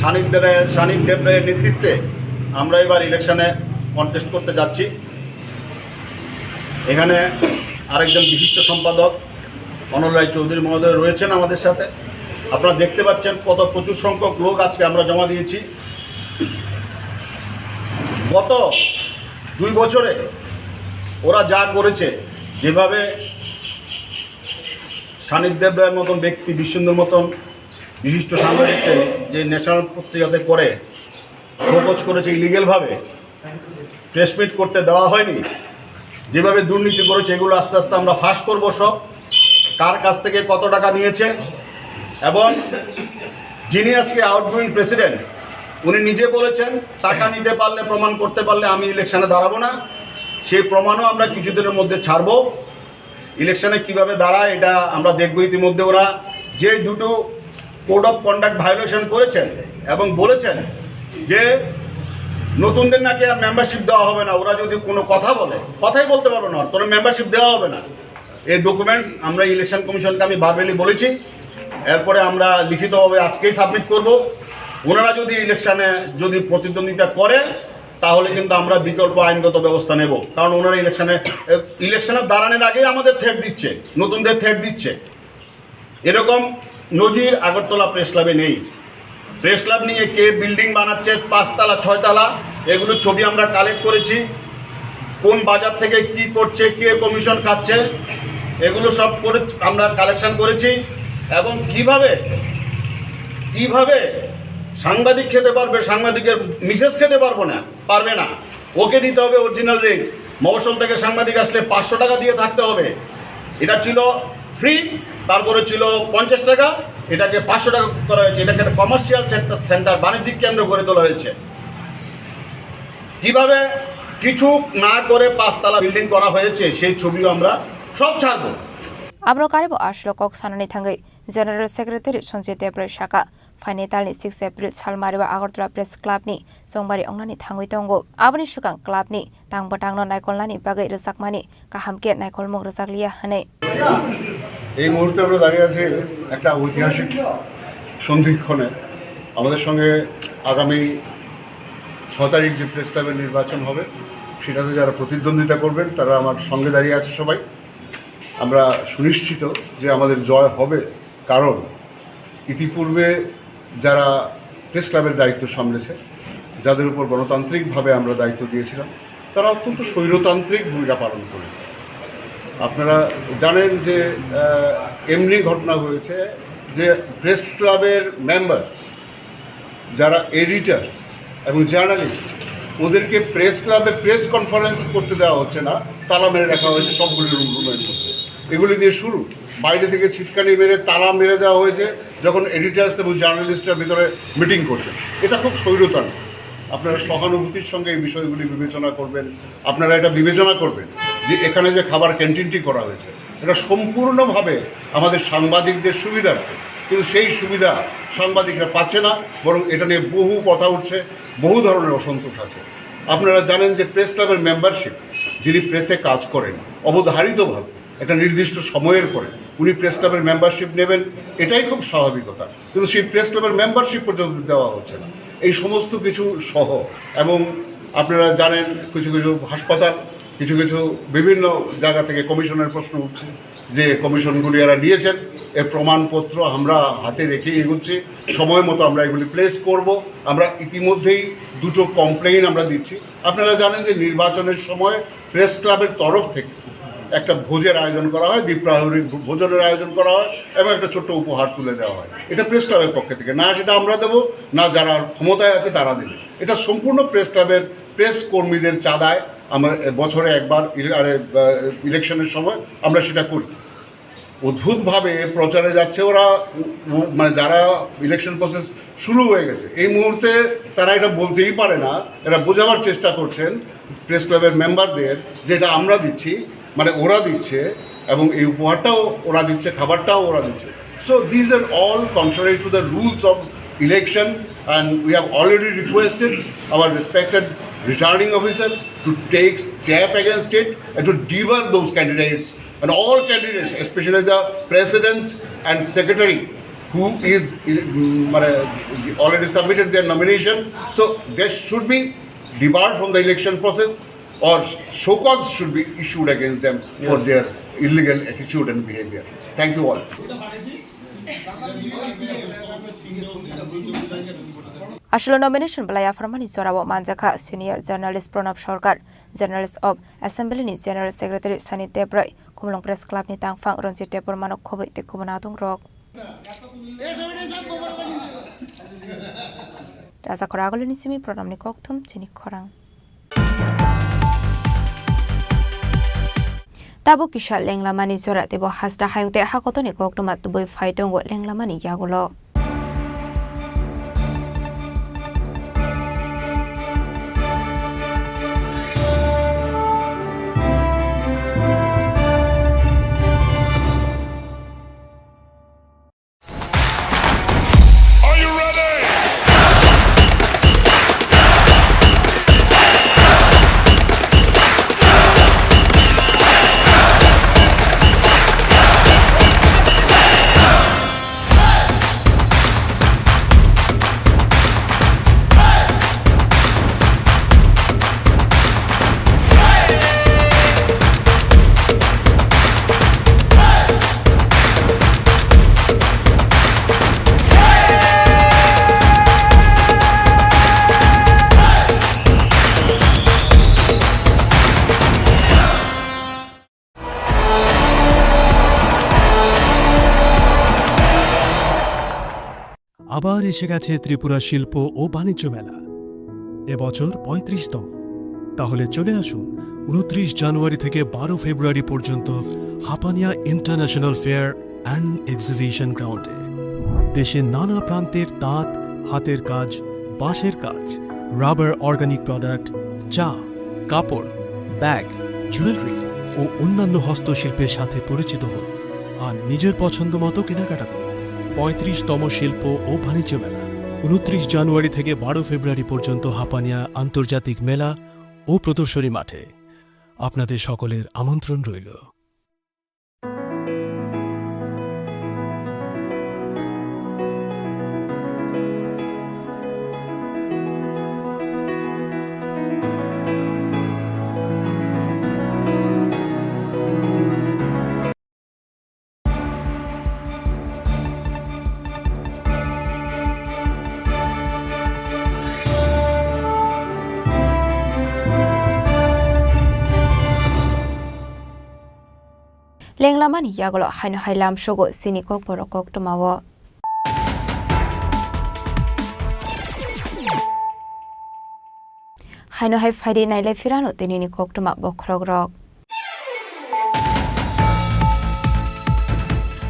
সানিক দেব রায়ের, সানিক দেব রায়ের নেতৃত্বে আমরা এবার ইলেকশনে কন্টেস্ট করতে যাচ্ছি। এখানে আরেকজন বিশিষ্ট সম্পাদক অনল রায় চৌধুরী মহোদয় রয়েছেন আমাদের সাথে। আপনারা দেখতে পাচ্ছেন কত প্রচুর সংখ্যক লোক আজকে আমরা জমা দিয়েছি। গত দুই বছরে ওরা যা করেছে, যেভাবে সানিক দেব রায়ের মতন ব্যক্তি, বিশ্বন্দুর মতন বিশিষ্ট সাংবাদিককে যে ন্যাশনাল পত্রিকাতে করে শোকজ করেছে ইলিগ্যালভাবে, প্রেস মিট করতে দেওয়া হয়নি, যেভাবে দুর্নীতি করেছে, এগুলো আস্তে আস্তে আমরা ফাঁস করব সব। কার কাছ থেকে কত টাকা নিয়েছে, এবং যিনি আজকে আউটগোয়িং প্রেসিডেন্ট, উনি নিজে বলেছেন, "টাকা নিতে পারলে, প্রমাণ করতে পারলে আমি ইলেকশনে দাঁড়াবো না।" সেই প্রমাণও আমরা কিছুদিনের মধ্যে ছাড়বো। ইলেকশনে কিভাবে দাঁড়ায়, এটা আমরা দেখবো। ইতিমধ্যে ওরা যে দুটো কোড অফ কন্ডাক্ট ভায়োলেশন করেছেন এবং বলেছেন যে নতুনদের নাকি আর মেম্বারশিপ দেওয়া হবে না, ওরা যদি কোনো কথা বলে, কথাই বলতে পারবে না, তোর মেম্বারশিপ দেওয়া হবে না। এই ডকুমেন্টস আমরা ইলেকশন কমিশনকে আমি ভার্বালি বলেছি, এরপরে আমরা লিখিতভাবে আজকেই সাবমিট করব। ওনারা যদি ইলেকশনে যদি প্রতিদ্বন্দ্বিতা করে, তাহলে কিন্তু আমরা বিকল্প আইনগত ব্যবস্থা নেব, কারণ ওনারা ইলেকশনে, ইলেকশনে দাঁড়ানোর আগেই আমাদের থ্রেট দিচ্ছে, নতুনদের থ্রেট দিচ্ছে। এরকম নজির আগরতলা প্রেস ক্লাবে নেই। প্রেস ক্লাব নিয়ে কে বিল্ডিং বানাচ্ছে, পাঁচতলা, ছয়তলা, এগুলো ছবি আমরা কালেক্ট করেছি। কোন বাজার থেকে কি করছে, কে কমিশন খাচ্ছে, এগুলো সব করে আমরা কালেকশন করেছি। এবং কিভাবে, কিভাবে সাংবাদিক খেতে পারবে, সাংবাদিকের মিসেস খেতে পারবো না, পারবে না, ওকে দিতে হবে অরিজিনাল রেট। মফস্বল থেকে সাংবাদিক আসলে পাঁচশো টাকা দিয়ে থাকতে হবে। এটা ছিল ফ্রি, তারপরে ছিল পঞ্চাশ টাকা, এটাকে পাঁচশো টাকা করা হয়েছে। এটাকে একটা কমার্শিয়াল সেক্টর, সেন্টার, বাণিজ্যিক কেন্দ্র গড়ে তোলা হয়েছে। কিভাবে কিছু না করে পাঁচতলা বিল্ডিং করা হয়েছে, সেই ছবিও আমরা সব ছাড়বো। Abro karibo aslo kok sanani thangwi General Secretary Sanjay Debrai saka, phaini talni six April salmari o Agartala Press Club ni chongbari wngnani thangwi tongo. Aboni swkang club ni tang bwtangno naikolnani bagwi rwjakmani kaham khe naikolmung rwjakliya hwnwi. এই মুহূর্তে আমরা দাঁড়িয়ে আছি একটা ঐতিহাসিক সন্ধিক্ষণে। আমাদের সঙ্গে আগামী ছ তারিখ যে প্রেস ক্লাবের নির্বাচন হবে, সেটাতে যারা প্রতিদ্বন্দ্বিতা করবেন, তারা আমার সঙ্গে দাঁড়িয়ে আছে সবাই। আমরা সুনিশ্চিত যে আমাদের জয় হবে, কারণ ইতিপূর্বে যারা প্রেস ক্লাবের দায়িত্ব সামলেছে, যাদের উপর গণতান্ত্রিকভাবে আমরা দায়িত্ব দিয়েছিলাম, তারা অত্যন্ত স্বৈরতান্ত্রিক ভূমিকা পালন করেছে। আপনারা জানেন যে, আহ, এমনি ঘটনা হয়েছে যে প্রেস ক্লাবের মেম্বার্স যারা এডিটার্স এবং জার্নালিস্ট, ওদেরকে প্রেস ক্লাবে প্রেস কনফারেন্স করতে দেওয়া হচ্ছে না, তালা মেরে রাখা হয়েছে সবগুলি রুম রুমের মধ্যে। এগুলি দিয়ে শুরু, বাইরে থেকে ছিটকানি মেরে তালা মেরে দেওয়া হয়েছে যখন এডিটার্স এবং জার্নালিস্টরা ভিতরে মিটিং করছে। এটা খুব স্বৈরতন্ত্র। আপনারা সহানুভূতির সঙ্গে এই বিষয়গুলি বিবেচনা করবেন। আপনারা এটা বিবেচনা করবেন যে এখানে যে খাবার ক্যান্টিনটি করা হয়েছে, এটা সম্পূর্ণভাবে আমাদের সাংবাদিকদের সুবিধার্থে, কিন্তু সেই সুবিধা সাংবাদিকরা পাচ্ছে না, বরং এটা নিয়ে বহু কথা উঠছে, বহু ধরনের অসন্তোষ আছে। আপনারা জানেন যে প্রেস ক্লাবের মেম্বারশিপ, যিনি প্রেসে কাজ করেন, অবধারিতভাবে একটা নির্দিষ্ট সময়ের পরে উনি প্রেস ক্লাবের মেম্বারশিপ নেবেন, এটাই খুব স্বাভাবিকতা। কিন্তু সেই প্রেস ক্লাবের মেম্বারশিপ পর্যন্ত দেওয়া হচ্ছে না। এই সমস্ত কিছু সহ, এবং আপনারা জানেন, কিছু কিছু হাসপাতাল, কিছু কিছু বিভিন্ন জায়গা থেকে কমিশনের প্রশ্ন উঠছে যে কমিশনগুলি এরা নিয়েছেন, এর প্রমাণপত্র আমরা হাতে রেখে এগোচ্ছি, সময় মতো আমরা এগুলি প্লেস করব। আমরা ইতিমধ্যেই দুটো কমপ্লেইন আমরা দিচ্ছি। আপনারা জানেন যে নির্বাচনের সময় প্রেস ক্লাবের তরফ থেকে একটা ভোজের আয়োজন করা হয়, দ্বিপ্রাহরিক ভোজনের আয়োজন করা হয় এবং একটা ছোট্ট উপহার তুলে দেওয়া হয়। এটা প্রেস ক্লাবের পক্ষ থেকে, না সেটা আমরা দেবো, না যারা ক্ষমতায় আছে তারা দেবে। এটা সম্পূর্ণ প্রেস ক্লাবের প্রেস কর্মীদের চাঁদায় আমরা বছরে একবার ইলে-, আরে, আহ, ইলেকশনের সময় আমরা সেটা করি। অদ্ভুতভাবে প্রচারে যাচ্ছে ওরা, উ-, উ-, মানে যারা ইলেকশন প্রসেস শুরু হয়ে গেছে, এই মুহূর্তে তারা এটা বলতেই পারে না, এরা বোঝাবার চেষ্টা করছেন প্রেস ক্লাবের মেম্বারদের যে এটা আমরা দিচ্ছি, মানে ওরা দিচ্ছে, এবং এই উপহারটাও ওরা দিচ্ছে, খাবারটাও ওরা দিচ্ছে। So these are all contrary to the rules of election, and we have already requested our respected returning officer to take step against it and to debar those candidates and all candidates, especially the president and secretary who is, mm, মানে, already submitted their nomination. So they should be debarred from the election process, or show cause should be issued against them for their illegal attitude and behavior. Thank you all. Aswk nomination belai apharmani jorao manjakha senior journalist Pranab Sarkar, Journalist of Assembly ni General Secretary Sani Debrai, Khumulwng Press Club ni tangphang Ranjit Debbarma no khobwi tei kubun adong rok. Raja Khoragulini simi program ni kokthum chini khorang. Tabuk kisa lenglamani jora teibo hasta hayung tei hakotorni koktwma tubui phai tongo lenglamani yagulo. আবার এসে গেছে ত্রিপুরা শিল্প ও বাণিজ্য মেলা। এবছর পঁয়ত্রিশতম। তাহলে চলে আসুন ঊনত্রিশ জানুয়ারি থেকে বারো ফেব্রুয়ারি পর্যন্ত Hapania international fair and exhibition গ্রাউন্ডে। দেশের নানা প্রান্তের তাঁত, হাতের কাজ, বাঁশের কাজ, রাবার অর্গানিক প্রোডাক্ট, চা, কাপড়, ব্যাগ, জুয়েলারি ও অন্যান্য হস্তশিল্পের সাথে পরিচিত হন আর নিজের পছন্দ মতো কেনাকাটা করুন। পঁয়ত্রিশতম শিল্প ও বাণিজ্য মেলা, ঊনত্রিশ জানুয়ারি থেকে বারো ফেব্রুয়ারি পর্যন্ত হাপানিয়া আন্তর্জাতিক মেলা ও প্রদর্শনী মাঠে। আপনাদের সকলের আমন্ত্রণ রইল। Lenglamani yagulo haino hai lamsogo chini kokborok koktwmao. Haino hai phaidi nailai phirano tinini koktwma bokhorokrok.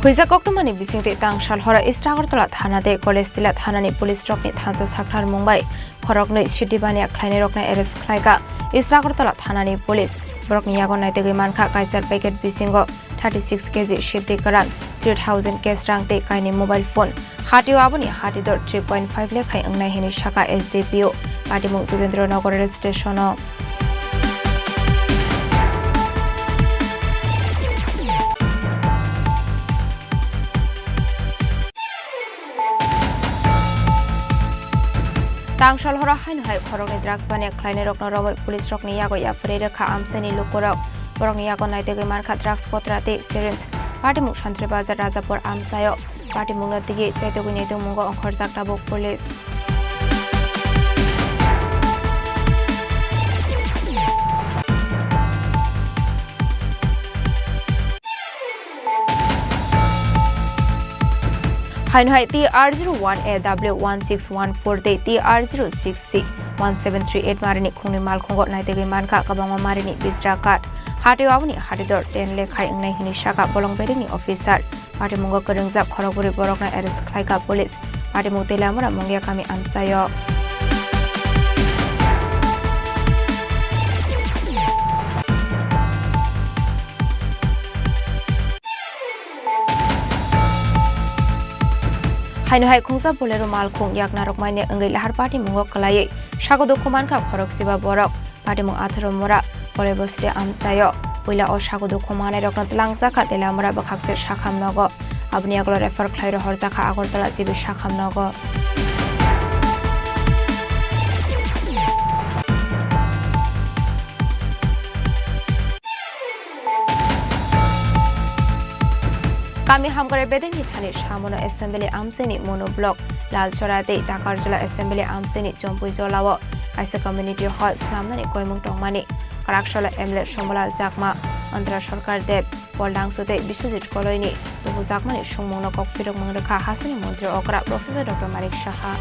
Huijak koktwmani bisingtwi tang sal horo East Agartala thana tei College Tila thanani police rokni thansa sakthar mung bai khoroknwi city baniya khlainairokno arrest khlaikha East Agartala thanani police. Borokni yago naitugwi mankha kaisa packet bisingo thirty six K G sibdi kwran, three thousand cash rang tei kainwi mobile phone. Hatio aboni hati dor three point five lekh hai wngnai hinwi sakha S D P O, patimung Jogendra Nagar rail station o. Tang sal horo haino hai khoroknwi drugs baniya khlainairokno romwi police rokni yago yapharwi rwkha amchaini lukurok. Borokni yago naitugwi mankha drugs kotra tei syringe. Patimung Santri Bazar Rajapur amchaio. Patimungno twiwi chaitugwini tongmungo ongkhorjak tabuk police. Haino hai T R zero one A W one six one four tei T R zero six C one seven three eight marini khungni malkhungo naitugwi mankha kwbangma marini bijra card. Hatio aboni hati dor ten lekh hai wngnai hinwi sakha bolong beringni officer. Patimungo kwrwngjak khorokbrwi borokno arrest khlaikha police. Patimung Teliamura Mungia kami amchaio. Haino hai khungsa Bolero malkhung yak narwkmani wngwi lahar patimungo kwlaiwi sago dukhu mankha khoroksiba borok. Patimung Atharo Mura, Kolebosri amchaio. Puila o sago dukhu manai rokno tlangjak kha Teliamura bwkhakse sakham nogo. Aboni yagulo refer khlai rohorjak kha Agartala G B sakham nogo. Kami Hamkrai bedengni thani Samono Assembly amchaini Mono Block, Lalchora tei Takarjula Assembly amchaini Chompui Jolao kaisa community hall swnamnani koimung tongmani. Kwraksalo M L A Somolal Chakma, Antara Sarkar Deb, Pol Dangsu tei Biswajit Koloini tubujakmani songmungno kok phirokmung rwkha hasteni montri okra Professor Doctor Manik Saha.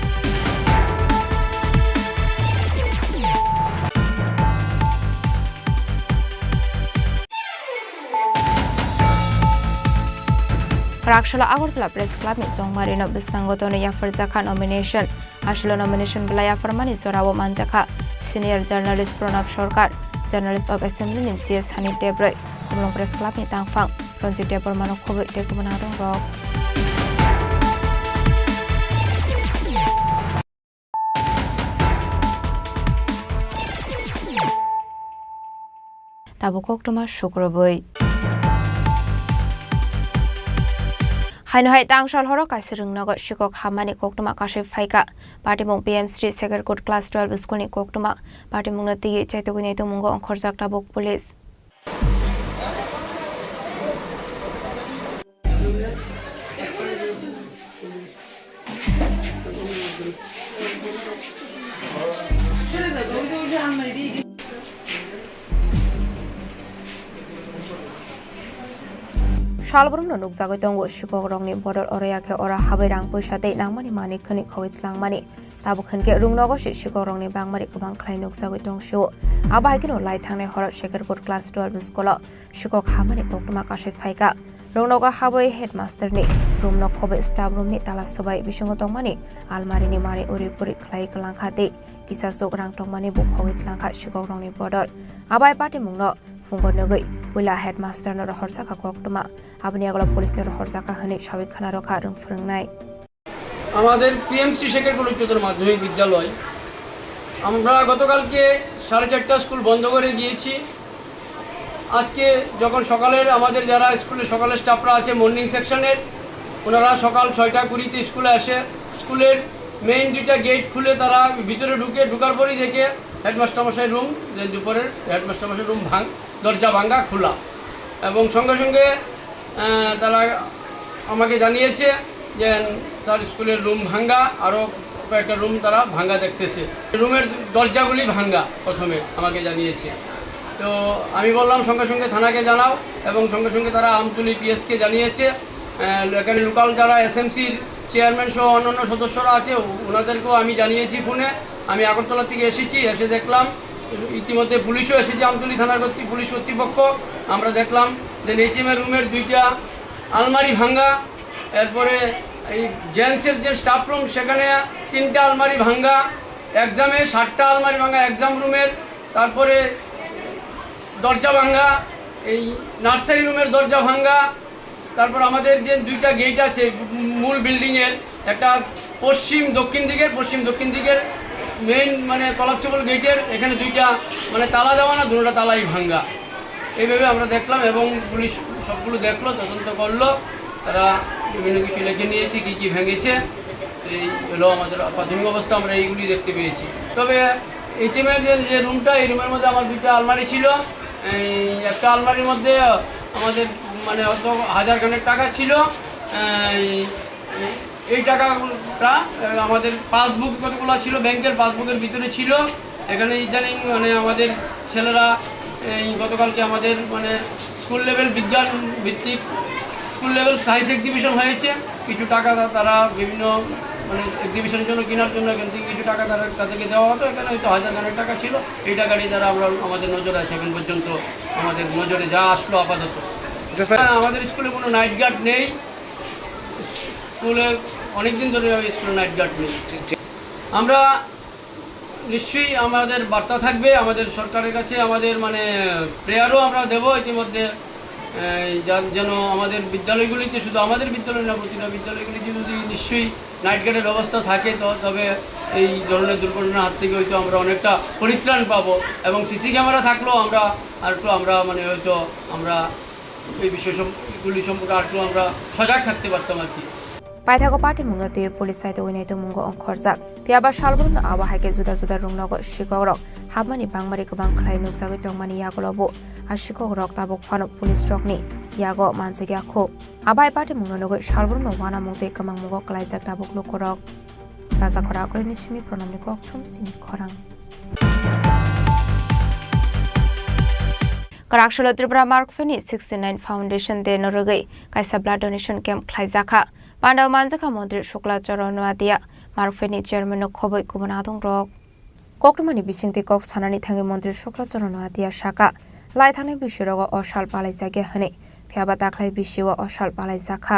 Raksala Agartala Press Club ni chongmarino bwskango tono yapharjakha nomination. Aswlo nomination belai yapharmani jorao manjakha senior journalist Pranab Sarkar, Journalist of Assembly ni G S Hani Debroi, Khumulwng Press Club ni tangphang Ranjit Debbarma no khobwi tei kubun adongrok. Tabuk koktwma sukrubwi. Haino hai tangsal horo kaisa rwngnogo sikok hamani koktwma kasui phaikha. Patimung P M C Sekerkut Class twelve School ni koktwma. Patimungno twiwi chaitugwi naitukmungo ongkhorjak tabuk police. Salbrumno nukjagwi tongo, sikokrokni bodol oro ya khe oro habwi rang puisa tei nangmani manwi khwnwi khogwi tlangmani. Tabuk hwnkhe rwngnogo se sikokrokni bangmari kwbang khlai nukjagwi tongsio. Abo hai kheno lai thangnai horo Sekerkut Class twelve School-o sikok hamani koktwma kasui phaikha. Rwngnogo habwi headmaster ni room no khobwi staff room ni tala swbai bisingo tongmani almari ni manwi uri puri khlai kwlangkha tei kisa swk rang tongmani bo khogwi tlangkha sikokrokni bodol. Abai patimungno phungo nugwi puila headmaster no rohorjakha koktwma. Aboni yagulo police no rohorjakha hwnwi sawi khna rwkha rwng phwrwngnai. আমাদের পিএমসি শেখেরকুল উচ্চতর মাধ্যমিক বিদ্যালয়, আমরা গতকালকে সাড়ে চারটা স্কুল বন্ধ করে গিয়েছি। আজকে যখন সকালের, আমাদের যারা স্কুলে সকালের স্টাফরা আছে মর্নিং সেকশনের, ওনারা সকাল ছয়টা কুড়িতে স্কুলে আসে। স্কুলের মেইন দুইটা গেট খুলে তারা ভিতরে ঢুকে, ঢুকার পরেই দেখে হেডমাস্টার মশাই রুম, যে দুপুরের হেডমাস্টার মশাই রুম ভাঙ, দরজা ভাঙা খোলা। এবং সঙ্গে সঙ্গে, আহ, তারা আমাকে জানিয়েছে যে স্যার, স্কুলের রুম ভাঙা, আরও কয়েকটা রুম তারা ভাঙা দেখতেছে। রুমের দরজাগুলি ভাঙা প্রথমে আমাকে জানিয়েছে। তো আমি বললাম সঙ্গে সঙ্গে থানাকে জানাও, এবং সঙ্গে সঙ্গে তারা আমতলী পিএসকে জানিয়েছে। আহ, এখানে লোকাল যারা এসএমসির চেয়ারম্যান সহ অন্যান্য সদস্যরা আছে, ওনাদেরকেও আমি জানিয়েছি ফোনে। আমি আগরতলা থেকে এসেছি, এসে দেখলাম ইতিমধ্যে পুলিশও এসেছে, আমতলী থানার কর্তৃ-, পুলিশ কর্তৃপক্ষ। আমরা দেখলাম যে এইচএম এর রুমের দুইটা আলমারি ভাঙ্গা, এরপরে এই জেন্টসের যে স্টাফ রুম, সেখানে তিনটা আলমারি ভাঙ্গা, এক্সামে সাতটা আলমারি ভাঙ্গা এক্সাম রুমের, তারপরে দরজা ভাঙ্গা, এই নার্সারি রুমের দরজা ভাঙ্গা, তারপর আমাদের যে দুইটা গেট আছে মূল বিল্ডিং এর, একটা পশ্চিম দক্ষিণ দিকের, পশ্চিম দক্ষিণ দিকের মেইন মানে কলাপসিবল গেটের এখানে দুইটা মানে তালা দেওয়া না, দুটোটা তালাই ভাঙ্গা। এইভাবে আমরা দেখলাম এবং পুলিশ সবগুলো দেখলো, তদন্ত করলো, তারা বিভিন্ন কিছু লিখে নিয়েছে, কি কি ভেঙেছে। এই হলো আমাদের প্রাথমিক অবস্থা, আমরা এইগুলি দেখতে পেয়েছি। তবে এইচএম এর যে, যে রুমটা, এই রুমের মধ্যে আমার দুইটা আলমারি ছিল। এই একটা আলমারির মধ্যে আমাদের মানে হয়তো হাজার খানেক টাকা ছিল। এই, এই টাকাটা, আহ, আমাদের পাসবুক কতগুলো ছিল, ব্যাংকের পাসবুকের ভিতরে ছিল। এখানে ইদানিং মানে আমাদের ছেলেরা এই গতকালকে আমাদের মানে স্কুল লেভেল বিজ্ঞান ভিত্তিক স্কুল লেভেল সায়েন্স এক্সিবিশন হয়েছে। কিছু টাকা তা-, তারা বিভিন্ন মানে এক্সিবিশনের জন্য কেনার জন্য এখান থেকে কিছু টাকা তারা, তাদেরকে দেওয়া হতো। এখানে হয়তো হাজার খানেক টাকা ছিল। এই টাকাটি তারা আমরা, আমাদের নজরে আছে এখন পর্যন্ত, আমাদের নজরে যা আসলো আপাতত। আচ্ছা, স্যার। হ্যাঁ, আমাদের স্কুলে কোনো নাইট গার্ড নেই। স্কুলে অনেকদিন ধরে ওই স্কুলে নাইট গার্ড নেই। জি, জি। আমরা নিশ্চয়ই আমাদের বার্তা থাকবে আমাদের সরকারের কাছে, আমাদের মানে প্রেয়ারও আমরা দেব ইতিমধ্যে, এই, যা-, যেন আমাদের বিদ্যালয়গুলিতে, শুধু আমাদের বিদ্যালয় না, প্রতিটা বিদ্যালয়গুলিতে যদি নিশ্চয়ই নাইট গার্ডের ব্যবস্থা থাকে, তো তবে এই ধরনের দুর্ঘটনার হাত থেকে হয়তো আমরা অনেকটা পরিত্রাণ পাবো। এবং সিসি ক্যামেরা থাকলেও আমরা আর একটু, আমরা মানে হয়তো আমরা এই বিষয় সম-, গুলি সম্পর্কে আর একটু আমরা সজাগ থাকতে পারতাম আর কি। Paithago patimungno twiwi police saitugwi naitukmungo ongkhorjak. Phiyaba salbrumno abo hai khe juda juda rwngnogo sikokrok hapmani bangmari kwbang khlai nukjagwi tongmani yagulo bo a sikokrok tabuk phano police rokni yago manjakya kho. Abo hai patimungno nugwi salbrumno uanamung tei kwmangmungo klaijak tabuk lukurok. Rajakhora Akwlaini simi Pranamni kokthum chini khorang. Kwraksalo Tripura Markpheni sixty nine Foundation Day no rwgwi kaisa blood donation camp khlaijakha. Pandao manjakha Montri Shukla Charan Noatia, Markpheni chairman no khobwi kubun adongrok. Koktwmani bisingtwi kok sanani thangwi Montri Shukla Charan Noatia saka, lai thangnai bwswirogo o sal palaijakya hwnwi, phiyaba dakhlai bisio o sal palaijakha.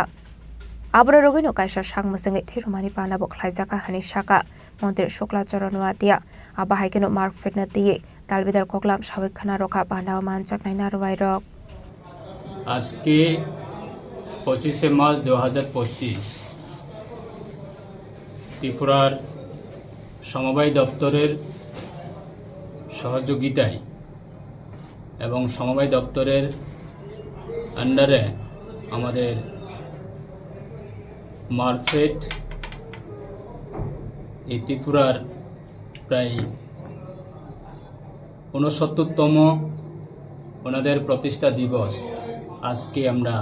Aboni rwgwino kaisa sak mwchwngwi thwirwmani panda bo khlaijak kha hwnwi sakha Montri Shukla Charan Noatia. Abo hai kheno Mark Fitna twiwi dalbidal koklam sawi khna rwkha, pandao manjaknai narwai rok. আজকে পঁচিশে মার্চ দু হাজার পঁচিশ, ত্রিপুরার সমবায় দপ্তরের সহযোগিতায় এবং সমবায় দপ্তরের আন্ডারে আমাদের মারফেড এই ত্রিপুরার প্রায় ঊনসত্তরতম ওনাদের প্রতিষ্ঠা দিবস। আজকে আমরা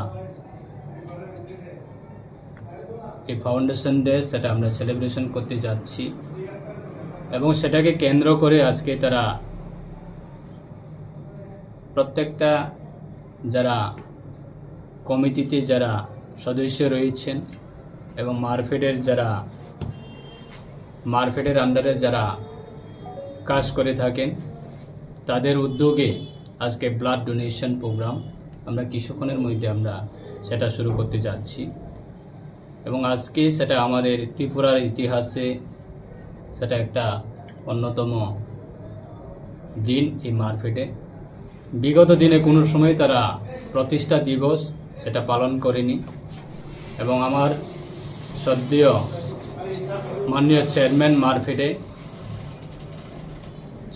এই ফাউন্ডেশন ডে, সেটা আমরা সেলিব্রেশন করতে যাচ্ছি এবং সেটাকে কেন্দ্র করে আজকে তারা প্রত্যেকটা যারা কমিটিতে যারা সদস্য রয়েছেন এবং মারফেডের যারা, মারফেডের আন্ডারে যারা কাজ করে থাকেন, তাদের উদ্যোগে আজকে ব্লাড ডোনেশন প্রোগ্রাম আমরা কিছুক্ষণের মধ্যে আমরা সেটা শুরু করতে যাচ্ছি। এবং আজকে সেটা আমাদের ত্রিপুরার ইতিহাসে সেটা একটা অন্যতম দিন এই মারফেডে। বিগত দিনে কোনো সময় তারা প্রতিষ্ঠা দিবস সেটা পালন করেনি। এবং আমার শ্রদ্ধেয় মাননীয় চেয়ারম্যান মারফেডে,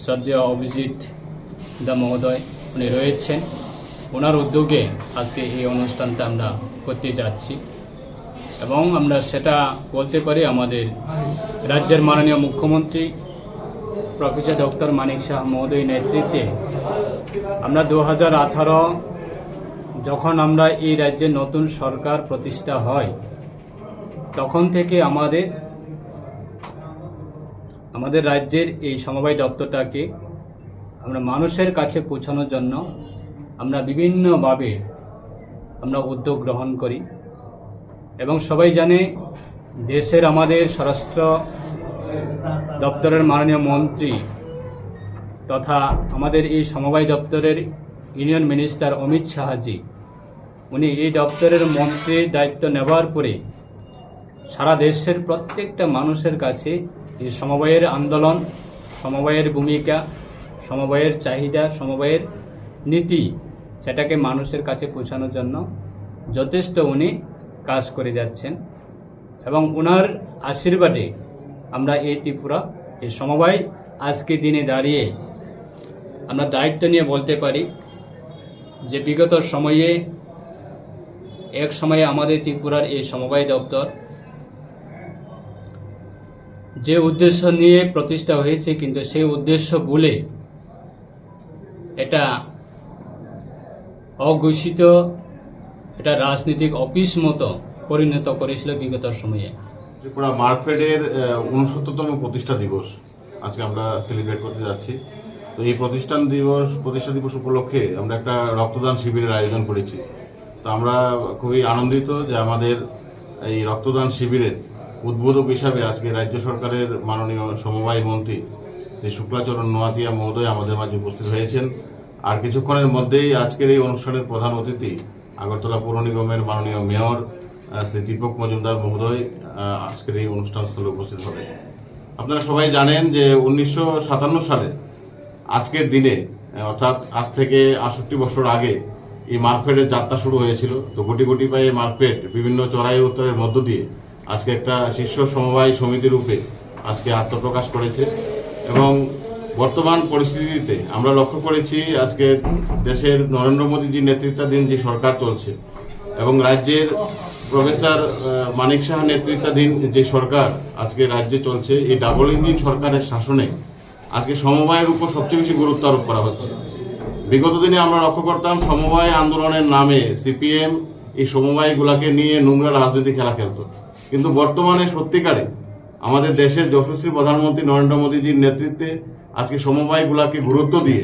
শ্রদ্ধেয় অভিজিৎ দা মহোদয়, উনি রয়েছেন, ওনার উদ্যোগে আজকে এই অনুষ্ঠানটা আমরা করতে যাচ্ছি। এবং আমরা সেটা বলতে পারি, আমাদের রাজ্যের মাননীয় মুখ্যমন্ত্রী প্রফেসর ডক্টর মানিক সাহা মহোদয় নেতৃত্বে আমরা দু হাজার আঠারো যখন আমরা এই রাজ্যে নতুন সরকার প্রতিষ্ঠা হয়, তখন থেকে আমাদের, আমাদের রাজ্যের এই সমবায় দপ্তরটাকে আমরা মানুষের কাছে পৌঁছানোর জন্য আমরা বিভিন্নভাবে আমরা উদ্যোগ গ্রহণ করি। এবং সবাই জানে, দেশের আমাদের স্বরাষ্ট্র দপ্তরের মাননীয় মন্ত্রী তথা আমাদের এই সমবায় দপ্তরের ইউনিয়ন মিনিস্টার অমিত শাহজি, উনি এই দপ্তরের মন্ত্রীর দায়িত্ব নেবার পরে সারা দেশের প্রত্যেকটা মানুষের কাছে এই সমবায়ের আন্দোলন, সমবায়ের ভূমিকা, সমবায়ের চাহিদা, সমবায়ের নীতি, সেটাকে মানুষের কাছে পৌঁছানোর জন্য যথেষ্ট উনি কাজ করে যাচ্ছেন। এবং ওনার আশীর্বাদে আমরা এই ত্রিপুরা, এই সমবায় আজকে দিনে দাঁড়িয়ে আমরা দায়িত্ব নিয়ে বলতে পারি যে বিগত সময়ে, এক সময়ে আমাদের ত্রিপুরার এই সমবায় দপ্তর যে উদ্দেশ্য নিয়ে প্রতিষ্ঠা হয়েছে, কিন্তু সেই উদ্দেশ্য ভুলে এটা অঘোষিত, এটা রাজনৈতিক অফিস মতো পরিণত করেছিল বিগত সময়ে। ত্রিপুরা মার্কফেডের আহ, ঊনসত্তরতম প্রতিষ্ঠা দিবস আজকে আমরা সেলিব্রেট করতে যাচ্ছি। তো এই প্রতিষ্ঠান দিবস, প্রতিষ্ঠা দিবস উপলক্ষে আমরা একটা রক্তদান শিবিরের আয়োজন করেছি। তো আমরা খুবই আনন্দিত যে আমাদের এই রক্তদান শিবিরের উদ্বোধক হিসাবে আজকে রাজ্য সরকারের মাননীয় সমবায় মন্ত্রী শ্রী শুক্লাচরণ নোয়াতিয়া মহোদয় আমাদের মাঝে উপস্থিত হয়েছেন। আর কিছুক্ষণের মধ্যেই আজকের এই অনুষ্ঠানের প্রধান অতিথি আগরতলা পৌর নিগমের মাননীয় মেয়র আহ, শ্রী দীপক মজুমদার মহোদয় আহ, আজকের এই অনুষ্ঠান স্থলে উপস্থিত হবে। আপনারা সবাই জানেন যে উনিশশো সাতান্ন সালে আজকের দিনে, আহ, অর্থাৎ আজ থেকে আটষট্টি বছর আগে এই মার্কফেডের যাত্রা শুরু হয়েছিল। তো গুটি গুটি পায়ে মার্কফেড বিভিন্ন চড়াই উত্তরের মধ্য দিয়ে আজকে একটা শীর্ষ সমবায় সমিতি রূপে আজকে আত্মপ্রকাশ করেছে। এবং বর্তমান পরিস্থিতিতে আমরা লক্ষ্য করেছি আজকে দেশের নরেন্দ্র মোদীজির নেতৃত্বাধীন যে সরকার চলছে এবং রাজ্যের প্রফেসর আহ, মানিক সাহা নেতৃত্বাধীন যে সরকার আজকে রাজ্যে চলছে, এই ডাবল ইঞ্জিন সরকারের শাসনে আজকে সমবায়ের উপর সবচেয়ে বেশি গুরুত্ব আরোপ করা হচ্ছে। বিগত দিনে আমরা লক্ষ্য করতাম সমবায় আন্দোলনের নামে সিপিএম এই সমবায়গুলোকে নিয়ে নোংরা রাজনীতি খেলা খেলতো, কিন্তু বর্তমানে সত্যিকারে আমাদের দেশের যশস্বী প্রধানমন্ত্রী নরেন্দ্র মোদীজির নেতৃত্বে আজকে সমবায়গুলোকে গুরুত্ব দিয়ে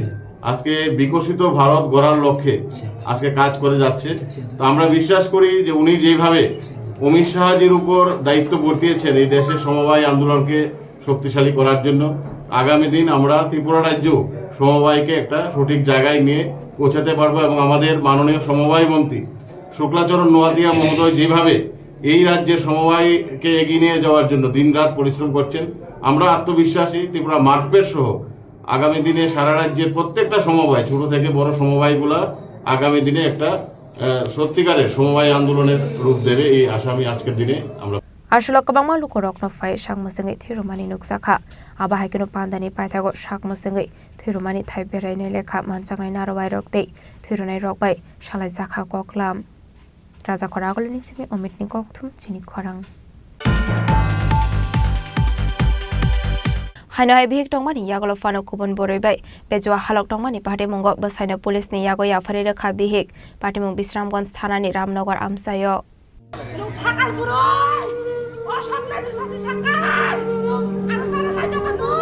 আজকে বিকশিত ভারত গড়ার লক্ষ্যে আজকে কাজ করে যাচ্ছে। তো আমরা বিশ্বাস করি যে উনি যেভাবে অমিত শাহজির উপর দায়িত্ব বর্তিয়েছেন এই দেশের সমবায় আন্দোলনকে শক্তিশালী করার জন্য, আগামী দিন আমরা ত্রিপুরা রাজ্য সমবায়কে একটা সঠিক জায়গায় নিয়ে পৌঁছাতে পারবো এবং আমাদের মাননীয় সমবায় মন্ত্রী শুক্লাচরণ নোয়াতিয়া মহোদয় যেভাবে এই রাজ্যের সমবায়কে এগিয়ে নিয়ে যাওয়ার জন্য দিনরাত পরিশ্রম করছেন। আমরা আত্মবিশ্বাসী ত্রিপুরা মার্কফেড সহ আগামী দিনে সারা রাজ্যের প্রত্যেকটা সমবায়, ছোট থেকে বড় সমবায়গুলা আগামী দিনে একটা, আহ, সত্যিকারের সমবায় আন্দোলনের রূপ দেবে, এই আশা আমি আজকের দিনে আমরা Aswk kwbangma lukurokno phai sak mwchwngwi thwirwmani nukjakha. Abo hai kheno pandani paithago sak mwchwngwi thwirwmani thai berainai lekha manjaknai narwai rok tei thwirwnai rok bai salai jakha koklam. Rajakhor Agulini simi Omitni kokthum chini khorang. Haino hai bihik tongmani yagulo phano kubun bwrwi bai bejua halok tongmani patimungo bwsaino police ni yago yapharwi rwkha bihik. Patimung Bisramganj thanani Ramnagar amchaio. Nung sakal burui, o somnai nung sasi sakal, nung ano tara lai tongma nung.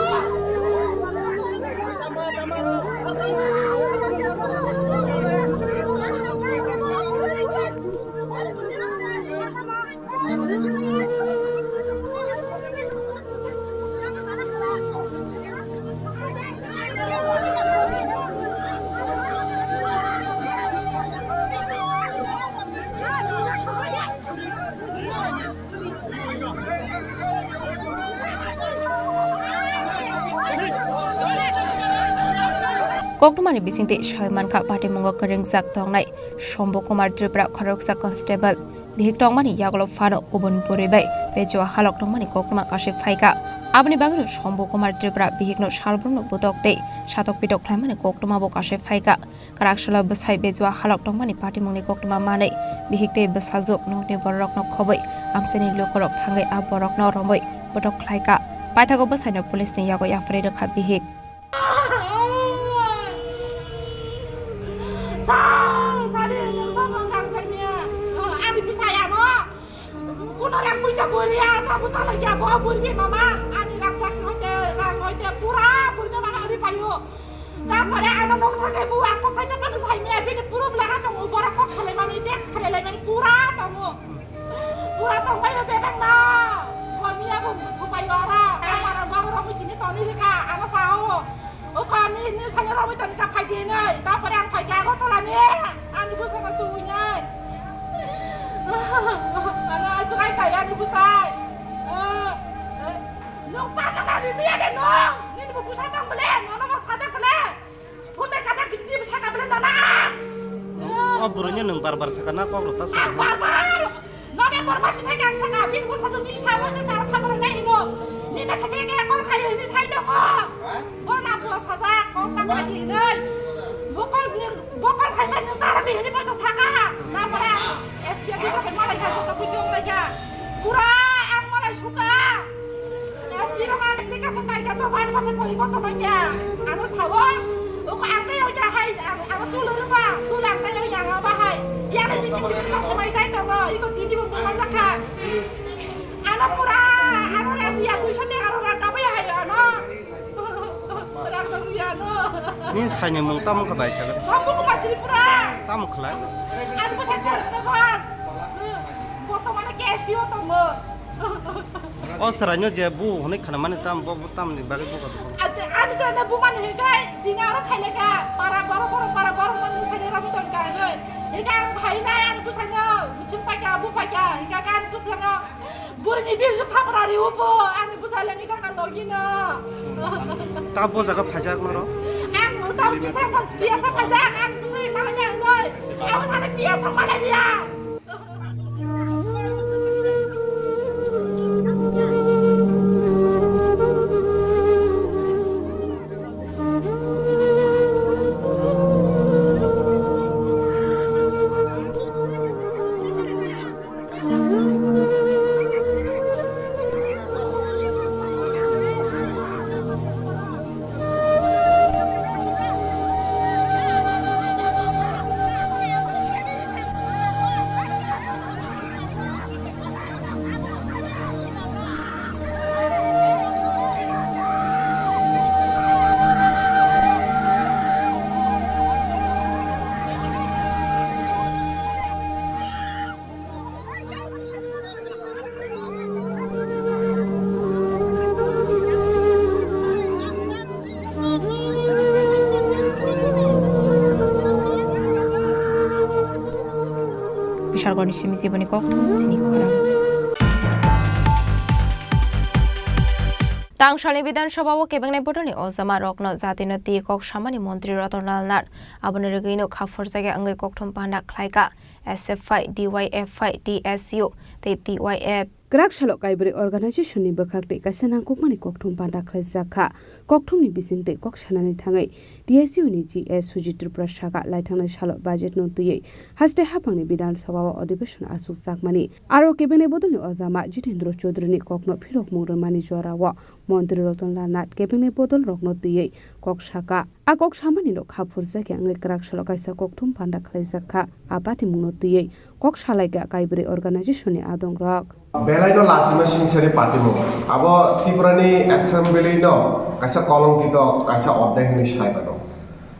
Koktwmani bisingtwi sawi mankha, patimungo kwrwngjak tongnai Shombu Kumar Tripura, khoroksa constable. Bihik tongmani yagulo phano kubun bwrwi bai bejua halok tongmani koktwma kasui phaikha. Aboni bagwino Shombu Kumar Tripura bihikno salbrumno butok tei satok pitok khlaimani koktwmabo kasui phaikha. Kwraksalo bwsai bejua halok tongmani patimungni koktwma manwi bihik tei bwsajwk nokni bororokno khobwi amchaini lukurok thangwi a borokno romwi botok khlaikha. Paithago bwsaino police ni yago yapharwi rwkha bihik. Sa, sari, nung sa bang kang sa niya. Ani bwsai ano. Kuno rang puisa buri ya, sa bwsa lagi ya, bo buri mama. Ani rang sak hoite, rang hoite, pura buri mama ari payo. Tarpore ano nong thangkai bu ang kokthai chapmani saimiya, bini puro bwlaga tongo, borok kok salaimani, text khalaimani pura tongo. Pura tongbaio bebak no. Bo miya bo thupaio oro. Amar ang babu romwi tini toni rika, ano sao. O kami ni sanya romwi toni ka phai dinai. Tarpore ang phai ka Agartala ni. Ani bwsano tuinai. Ano aswk ai kai ani bwsai. Nung panna na ri liya de nung. Nini bo bwsa tong bole, nono bo sajak bole. Phone bai kajak bini twi bwsa ka bole nana. O bwrwini nwng bar bar sakha na kok rwta sakha. Ang bar bar. November mas ni thai ang sakha, bini bwsa jong ni sa mo sa thap rwnai hino. Nini sase ke call khai hini sai tongo. Bo na pura sajak, kok ta khai hinoi. Bo call ni, bo call khai bai nwng tara bihini bai to sakha. Na pore S P office bai malai kha, joto kusi ong lai kha. Pura ang malai suka. S P rok ang application kai kha to, bar mase poriborton bai kha. Ano sao, oko ang tei oja hai, ang, ano tulo ruba, tulo ang tei oja ang bahai. Yang bising bising mas mai jai tongo, iko tini bo manjak kha. Ano pura, ano rang ya duiso teng ano rang kabai hai ano. Rang dong ya ano. Nini saini mung tamo kha bai sa? Shombu Kumar Tripura. Tamo khlai? Ano bwsa Krishnagor. Botomane K S D O tongo. O chwraino je bu hwnwi khnamani tam, bo, bo tamni bagwi buka buka. Ate, ani se na bumani hikai, dina aro phaileka, para borok, borok, para borok nang bwsani romwi tongka hinwi. Hikai ang phainai, ani bwsano, bising paika, bu paika, hikai ang bwsano, burini bisu thapra riwo bo, ani bwsa lengwi thangna logino. Ta bo jaga phaijak maro? Ang ta bwsa kon piyasa phaijak, ang bwsa malanya hinwi. Ang bwsani piyasa malanya. Sargoni simi jiboni kokthum chini khorang. Tangsalni Bidhan Sabha o kebengnai bodolni ojama rokno jatino twi kok samani montri Ratan Lal Nath. Aboni rwgwino kha phurjakya wngwi kokthum panda khlaika S F I, D Y F I, T S U tei T Y F. Kwrak salo kaibrwi organization ni bwkhak tei kaisa nangkukmani kokthum panda khlaijak kha. Kokthumni bisingtwi kok sanani thangwi T S U ni G S Sujit Tripura saka, laithangnai salo budget no twiwi haste haphangni Bidhan Sabha o adhibeshon achukjakmani. Aro kebengnai bodolni ojama Jitendra Chaudhary ni kokno phirokmung rwmani jorao montri Ratan Lal Nath kebengnai bodol rokno twiwi kok saka. A kok samani no kha phurjakya wngwi kwrak salo kaisa kokthum panda khlaijak kha. A patimungno twiwi kok salaikha kaibrwi organization ni adongrok. Belaino lachima singsani patimung. Abo Tripurani assembly no kaisa kolongkito, kaisa odde hwnwi sai mano.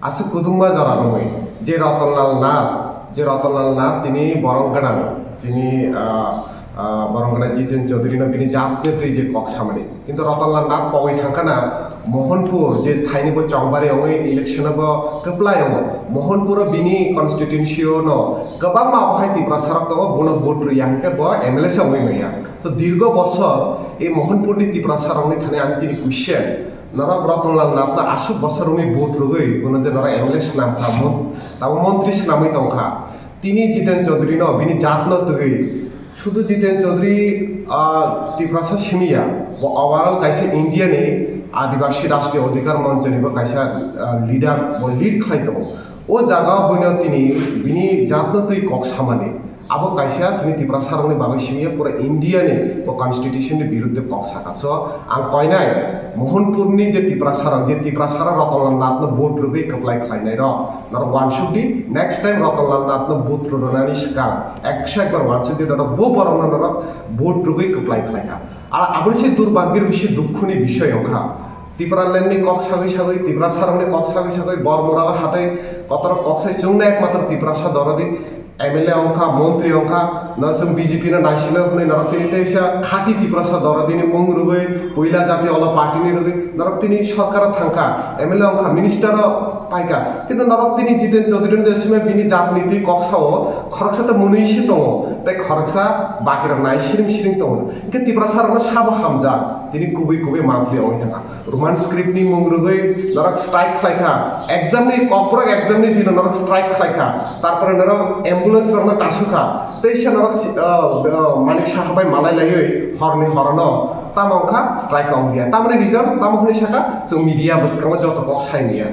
Aswk kudungma jora romwi je Ratan Lal Nath, je Ratan Lal Nath tini borong gwnang, chini, ah, ah, borong gwnang Jiten Chaudhary no bini jatni twi je kok samani. Kintu Ratan Lal Nath pogwi thangkhana Mohanpur, je thaini bo chongbari wngwi election bo kwplai wngo. Mohanpur o bini constituency o no kwbangma abohai Tiprasa rok tongo, bono vote rwya hwnkhe bo M L A se wngwi manya. To dirgo bosor e Mohanpur ni Tiprasa rokni thani ani tini question, norok Ratan Lal Nath no aswk bosor wngwi vote rwgwi bono je norok M L A swnam kha, mon-, tamo montri swnamwi tongkha. Tini Jiten Chaudhary no, bini jat no twi, sudu Jiten Chaudhary, ah, Tiprasa simi ya, bo overall kaisa India ni Adibasi Rashtriya Adhikar Manch ni bo kaisa, ah, leader, bo lead khlai tongo. O jaga o boino tini bini jat no twi kok samani. Abo kaisa chini Tiprasa rokni bagwi simi ya, pura India ni bo constitution ni birudde kok saka. So, ang koinai Mohanpur ni je Tiprasa rok, je Tiprasa rok Ratan Lal Nath no vote rwgwi kwplai khlainai rok, norok wansuk di, next time Ratan Lal Nath no vote rwnani swkang ekso ekbar wansuk di, norok bo borok no norok vote rwgwi kwplai khlaikha. Ar aboni se durbagir bisi dukhu ni bisoi wngkha. Tipraland ni kok sagwi sagwi, Tiprasa rok ni kok sagwi sagwi, bor mura o hatai kotor kok sai chwngno ekmatro Tiprasa dorodi. M L A wngkha, montri wngkha, no chwng B J P no naisilo hwnwi norok tini teisa khati Tiprasa dorodini mung rwgwi, puila jati olo party ni rwgwi, norok tini sorkar o thangkha, M L A wngkha, minister o paikha, kintu norok tini Jiten Chaudhary no je simi bini jat ni twi kok sao, khoroksa ta mwnwi se tongo, tei khoroksa bakirok nai siring siring tongo. Hwnkhe Tiprasa rokno sabo hamjak, tini kubui kubui mangpili wngwi thangkha. Roman script ni mung rwgwi norok strike khlaikha, exam ni, kokborok exam ni dino norok strike khlaikha, tarpore norok ambulance rokno kasukha, teisa norok si-, ah, ah, Manik Saha bai malai laiwi horni horono tamo wngkha strike wngya. Tamoni reason tamo hwnwi sakha, chwng media bwskango joto kok sai manya.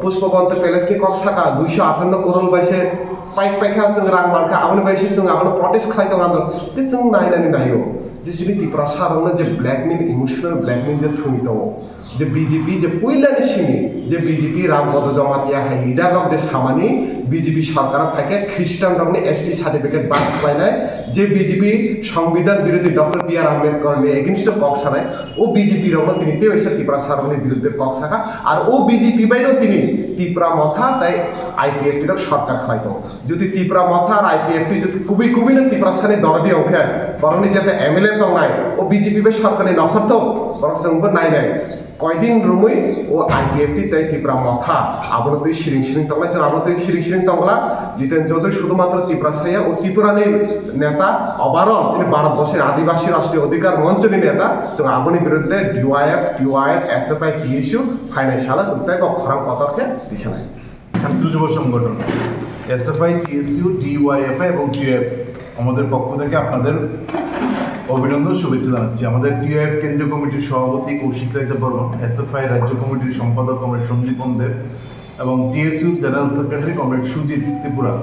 Pushpabanta Palace ni kok sakha, duiso athanno crore bai se paik paikha, chwng rang mankha, aboni bai se chwng abono protest khlai tongo, andolon. Tei chwng nainani naio je chini Tiprasa rokno je blackmail, emotional blackmail je thwngwi tongo. Je B J P je puilani simi je B J P Ram Kodo Jamatia hai leader rok je samani B J P sarkar o phaikhe Christian rokni S T certificate bad khlainai, je B J P Songbidan birodhi Doctor B R Ambedkar ni against o kok sanai, o B J P rokno tini tewaisa Tiprasa rokni biruddhe kok saka, ar o B J P bai no tini Tipra Motha tei I P F T rok sarkar khlai tongo. Jodi Tipra Motha ar I P F T jodi kubui kubui no Tiprasani dorodi ongkhe, borokni jete M L A tongnai, o B J P bai sorkarni nokhorto, borok chwngbo nainai. Koidin romwi o I P F T tei Tipra Motha abono twi siring siring tongnai, chwng abono twi siring siring tongla. Jiten Chaudhary sudhumatro Tiprasa ya, o Tripurani neta, overall chini Bharat borsoni Adibasi Rashtriya Adhikar Monchoni neta, chwng aboni biruddhe D Y F, T Y F, S F I, T S U phainai sala chwng tei kok khorang kotor khe tisanai. ছাত্র যুব সংগঠন, SFI, TSU, DYFI এবং টিএফ আমাদের পক্ষ থেকে আপনাদের অভিনন্দন, শুভেচ্ছা জানাচ্ছি। আমাদের টিএফ কেন্দ্রীয় কমিটির সভাপতি কৌশিক রায় দেববর্মন, এসএফআই রাজ্য কমিটির সম্পাদক কমরেড সন্দীপ দেব এবং টিএসইউর জেনারেল সেক্রেটারি কমরেড সুজিত ত্রিপুরা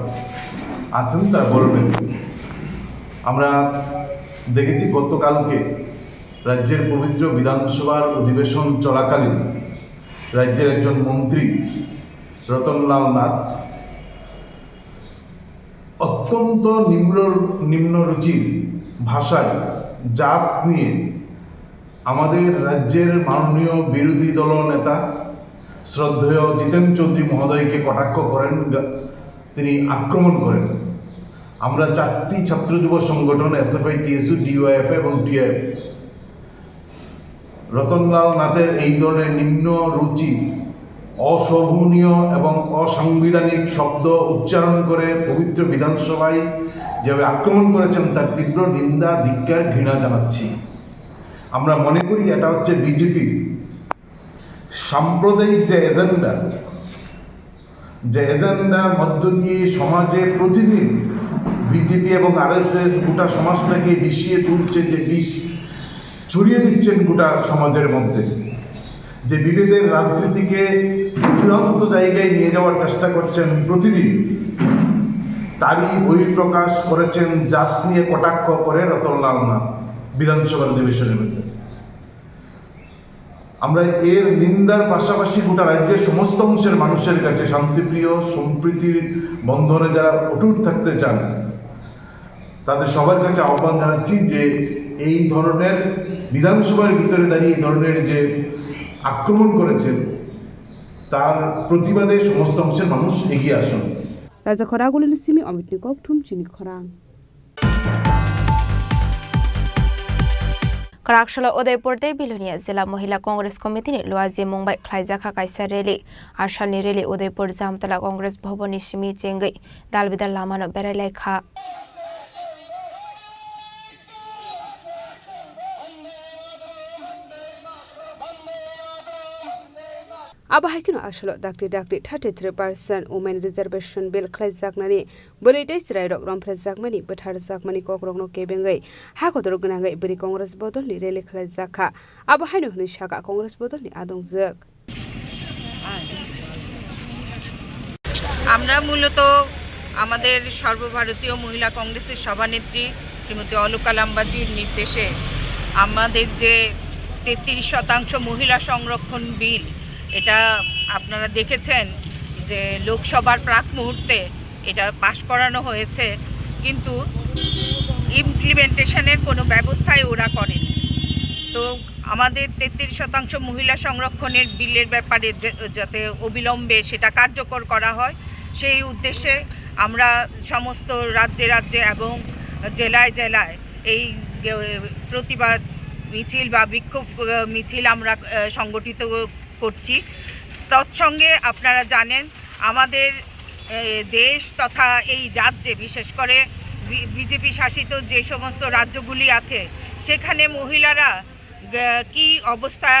আছেন, তারা বলবেন। আমরা দেখেছি গতকালকে রাজ্যের পবিত্র বিধানসভার অধিবেশন চলাকালীন রাজ্যের একজন মন্ত্রী রতনলাল নাথ অত্যন্ত নিম্ন, নিম্ন রুচির ভাষায় জাত নিয়ে আমাদের রাজ্যের মাননীয় বিরোধী দল নেতা শ্রদ্ধেয় জিতেন চৌধুরী মহোদয়কে কটাক্ষ করেন, গা-, তিনি আক্রমণ করেন। আমরা চারটি ছাত্র যুব সংগঠন, এসএফআই, টিএসইউ, ডিওয়াইএফআই এবং টিআইএফ, রতনলাল নাথের এই ধরনের নিম্ন রুচি, অশোভনীয় এবং অসাংবিধানিক শব্দ উচ্চারণ করে পবিত্র বিধানসভায় যেভাবে আক্রমণ করেছেন, তার তীব্র নিন্দা, ধিক্কার, ঘৃণা জানাচ্ছি। আমরা মনে করি এটা হচ্ছে বিজেপির সাম্প্রদায়িক যে এজেন্ডা, যে এজেন্ডার মধ্য দিয়ে সমাজে প্রতিদিন বিজেপি এবং আরএসএস গোটা সমাজটাকে বিষিয়ে তুলছে, যে বিষ ছড়িয়ে দিচ্ছেন গোটা সমাজের মধ্যে, যে বিভেদের রাজনীতিকে চূড়ান্ত জায়গায় নিয়ে যাওয়ার চেষ্টা করছেন প্রতিদিন, তারই বহিঃপ্রকাশ করেছেন জাত নিয়ে কটাক্ষ করে রতনলাল নাথ বিধানসভার অধিবেশনের মধ্যে। আমরা এর নিন্দার পাশাপাশি গোটা রাজ্যের সমস্ত অংশের মানুষের কাছে শান্তিপ্রিয় সম্প্রীতির বন্ধনে যারা অটুট থাকতে চান, তাদের সবার কাছে আহ্বান জানাচ্ছি যে এই ধরনের বিধানসভার ভিতরে দাঁড়িয়ে এই ধরনের যে আক্রমণ করেছেন, তার প্রতিবাদে সমস্ত অংশের মানুষ এগিয়ে আসুন। Raja khorang gulini simi omitni kokthum chini khorang. Kwraksalo Udaipur tei Bilonia Jila Mohila Congress Committee ni luaji mung bai khlaijakha kaisa rally. Asalni rally Udaipur Jamtala Congress Bhavan ni simi chengwi dalbidal lamano berai lai kha. Abo hai kheno asalo dakti dakti thirty three percent Women Reservation Bill khlaijaknani bwrwi tei chwrairok romphrejakmani, bwtharjakmani kokrokno kebengwi ha kotor gwnangwi bwrwi Congress bodolni rally khlaijak kha. Abo haino hwnwi sakha Congress bodolni adongjwk. আমরা মূলত আমাদের সর্বভারতীয় মহিলা কংগ্রেসের সভানেত্রী শ্রীমতী অলকা লাম্বাজির নির্দেশে আমাদের যে তেত্রিশ শতাংশ মহিলা সংরক্ষণ বিল, এটা আপনারা দেখেছেন যে লোকসভার প্রাক মুহূর্তে এটা পাশ করানো হয়েছে, কিন্তু ইমপ্লিমেন্টেশনের কোনো ব্যবস্থাই ওরা করেনি। তো আমাদের তেত্রিশ শতাংশ মহিলা সংরক্ষণের বিলের ব্যাপারে যে, যাতে অবিলম্বে সেটা কার্যকর করা হয়, সেই উদ্দেশ্যে আমরা সমস্ত রাজ্যে রাজ্যে এবং জেলায় জেলায় এই, এ, প্রতিবাদ মিছিল বা বিক্ষোভ, এ, মিছিল আমরা, এ, সংগঠিত করছি। তৎসঙ্গে আপনারা জানেন, আমাদের, এ, দেশ তথা এই রাজ্যে, বিশেষ করে বি-, বিজেপি শাসিত যে সমস্ত রাজ্যগুলি আছে, সেখানে মহিলারা, এ, কি অবস্থা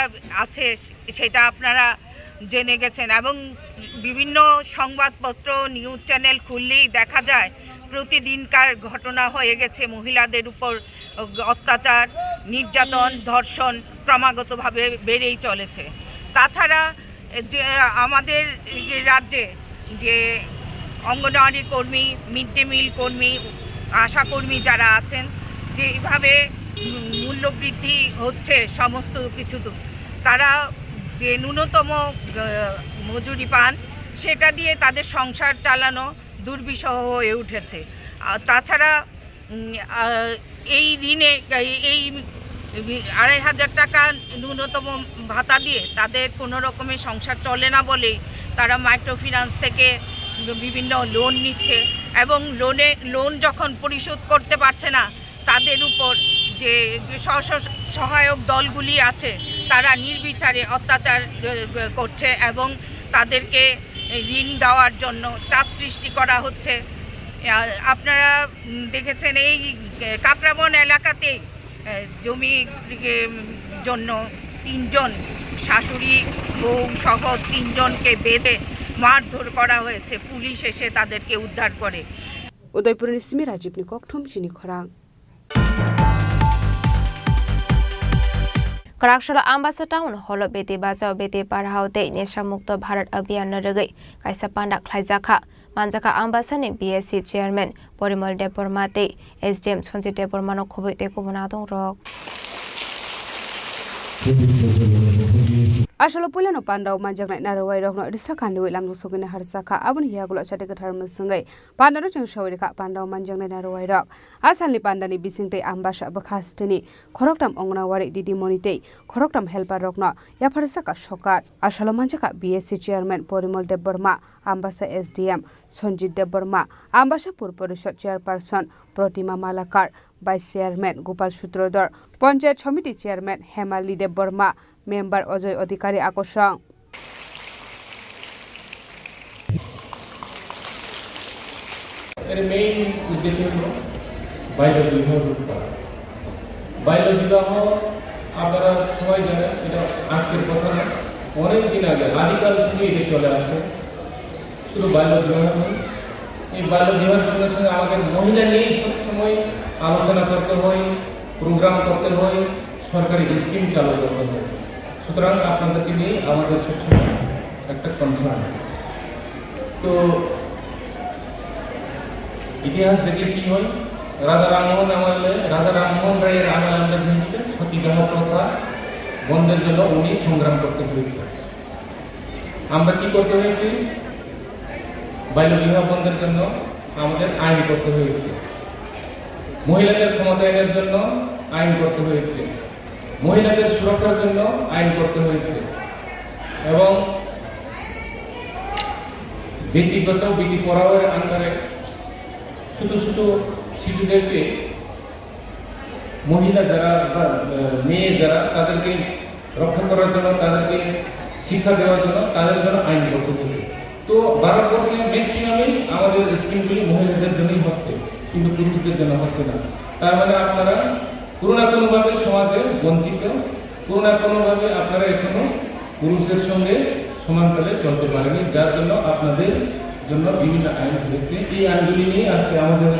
আছে, সেটা আপনারা জেনে গেছেন। এবং বিভিন্ন সংবাদপত্র, নিউজ চ্যানেল খুললেই দেখা যায়, প্রতিদিনকার ঘটনা হয়ে গেছে, মহিলাদের উপর অত্যাচার, নির্যাতন, ধর্ষণ ক্রমাগতভাবে বেড়েই চলেছে। তাছাড়া যে আমাদের এই যে রাজ্যে যে অঙ্গনওয়াড়ি কর্মী, মিড ডে মিল কর্মী, আশা কর্মী যারা আছেন, যেভাবে মূল্যবৃদ্ধি হচ্ছে সমস্ত কিছু, তারা যে ন্যূনতম, আহ, মজুরি পান, সেটা দিয়ে তাদের সংসার চালানো দুর্বিষহ হয়ে উঠেছে। আর তাছাড়া, উম, আহ, এই ঋণে, এই, এই আড়াই হাজার টাকা ন্যূনতম ভাতা দিয়ে তাদের কোনো রকমের সংসার চলে না বলেই তারা মাইক্রো ফিন্যান্স থেকে বিভিন্ন লোন নিচ্ছে এবং লোনে, লোন যখন পরিশোধ করতে পারছে না, তাদের উপর যে স্ব-, স্ব-, সহায়ক দলগুলি আছে, তারা নির্বিচারে অত্যাচার, এ, করছে এবং তাদেরকে ঋণ দেওয়ার জন্য চাপ সৃষ্টি করা হচ্ছে। আ-, আপনারা, উম, দেখেছেন এই, এ, কাকরাবন এলাকাতেই, এ, জমি, এ, জন্য তিনজন শাশুড়ি বউ সহ তিনজনকে বেঁধে মারধর করা হয়েছে, পুলিশ এসে তাদেরকে উদ্ধার করে। Udaipurni simi Rajibni kokthum chini khorang. Kwraksalo Ambasa Town Hall o Beti Bachao Beti Padhao tei Nesha Mukto Bharat Abhiyan no rwgwi kaisa panda khlaijakha. Manjakha Ambasa ni B S C Chairman Porimol Debbarma tei S D M Sanjit Debbarma no khobwi tei kubun adong rok. Asalo puilano pandao manjaknai narwai rokno risa khandiwi lamjak sogwini harjakha. Aboni yagulo chati kwthar mwswngwi pandano chwng sawi rikha. Pandao manjaknai narwai rok. Asalni pandani bisingtwi Ambasa bwkha stini khoroktham Anganwadi didimoni tei khoroktham helper rokno yapharjak kha sorkar. Asalo manjakha B S C Chairman Porimol Debbarma, Ambasa S D M Sanjit Debbarma, Ambasa Pur Porishod Chairperson Protima Malakar, Vice Chairman Gopal Sutrodhar, Panchayat Samiti Chairman Hemali Debbarma, Member Ajoy Adhikari akosong. এর মেইন উদ্দেশ্য হলো বাল্য বিবাহ রোধ করা। বাল্য বিবাহ আপনারা সবাই জানেন, এটা আজকের কথা না, অনেক দিন আগে, আদিকাল থেকে এটা চলে আসছে। শুধু বাল্য বিবাহ নয়, এই বাল্য বিবাহের সঙ্গে সঙ্গে আমাদের মহিলা নিয়েই সবসময় আলোচনা করতে হয়, প্রোগ্রাম করতে হয়, সরকারি স্কিম চালু করতে হয়। সুতরাং আপনাদেরকে নিয়ে আমাদের সবসময় একটা কনসার্ন। তো ইতিহাস দেখলে কি হয়, রাজা রামমোহন আমলে, রাজা রামমোহন রায়ের আমলে আমরা দেখি যে সতীদাহ প্রথা বন্ধের জন্য উনি সংগ্রাম করতে হয়েছে। আমরা কি করতে হয়েছে? বাল্য বিবাহ বন্ধের জন্য আমাদের আইন করতে হয়েছে, মহিলাদের ক্ষমতায়নের জন্য আইন করতে হয়েছে, মহিলাদের সুরক্ষার জন্য আইন করতে হয়েছে এবং বেটি বাঁচাও বেটি পড়াওয়ের আন্ডারে ছোট ছোট শিশুদেরকে, মহিলা যারা বা, আহ, মেয়ে যারা, তাদেরকে রক্ষা করার জন্য, তাদেরকে শিক্ষা দেওয়ার জন্য, তাদের জন্য আইন করতে হয়েছে। তো ভারতবর্ষে ম্যাক্সিমামই আমাদের স্কিমগুলি মহিলাদের জন্যই হচ্ছে, কিন্তু পুরুষদের জন্য হচ্ছে না। তার মানে আপনারা কোনো না কোনোভাবে সমাজে বঞ্চিত, কোনো না কোনোভাবে আপনারা এখনো পুরুষের সঙ্গে সমান তালে চলতে পারেনি, যার জন্য আপনাদের জন্য বিভিন্ন আইন হয়েছে। এই আইনগুলি নিয়ে আজকে আমাদের,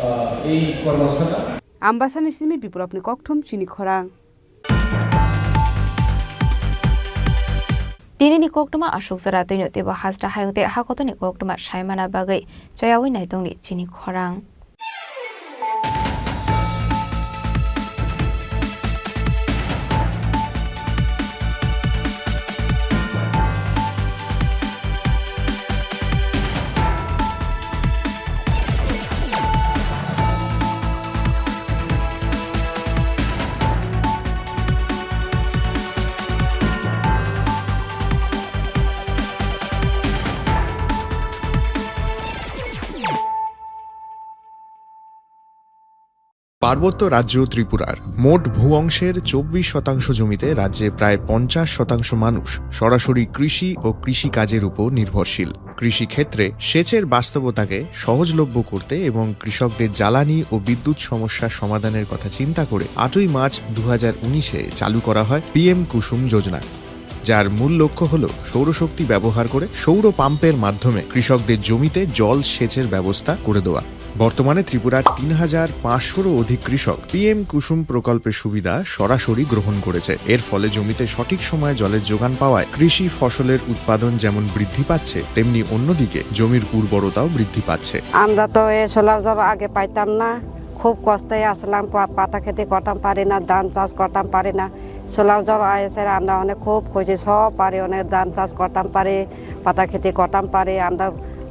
আহ, এই কর্মশালা। Ambasani simi Biplopni kokthum chini khorang. Tinini koktwma aswk jora twino teibo hasta hayung tei hakotoni koktwma saimana bagwi chayawi naitongni chini khorang. পার্বত্য রাজ্য ত্রিপুরার মোট ভূ অংশের চব্বিশ শতাংশ জমিতে রাজ্যে প্রায় পঞ্চাশ শতাংশ মানুষ সরাসরি কৃষি ও কৃষি কাজের উপর নির্ভরশীল। কৃষিক্ষেত্রে সেচের বাস্তবতাকে সহজলভ্য করতে এবং কৃষকদের জ্বালানি ও বিদ্যুৎ সমস্যা সমাধানের কথা চিন্তা করে আটই মার্চ দু হাজার উনিশে চালু করা হয় পিএম কুসুম যোজনা, যার মূল লক্ষ্য হল সৌরশক্তি ব্যবহার করে সৌর পাম্পের মাধ্যমে কৃষকদের জমিতে জল সেচের ব্যবস্থা করে দেওয়া। বর্তমানে ত্রিপুরার তিন হাজার পাঁচশোরও অধিক কৃষক পিএম কুসুম প্রকল্পের সুবিধা সরাসরি গ্রহণ করেছে। এর ফলে জমিতে সঠিক সময়ে জলের যোগান পাওয়ায় কৃষি ফসলের উৎপাদন যেমন বৃদ্ধি পাচ্ছে, তেমনি অন্যদিকে জমির উর্বরতাও বৃদ্ধি পাচ্ছে। আমরা তো এই সোলার জল আগে পাইতাম না, খুব কষ্টে আসলাম, পা-, পাতা খেতে করতাম পারি না, ধান চাষ করতাম পারি না। সোলার জল আইসে আমরা অনেক খুব খুশি, সব পারি অনেক ধান চাষ করতাম পারি, পাতা খেতে করতাম পারি, আমরা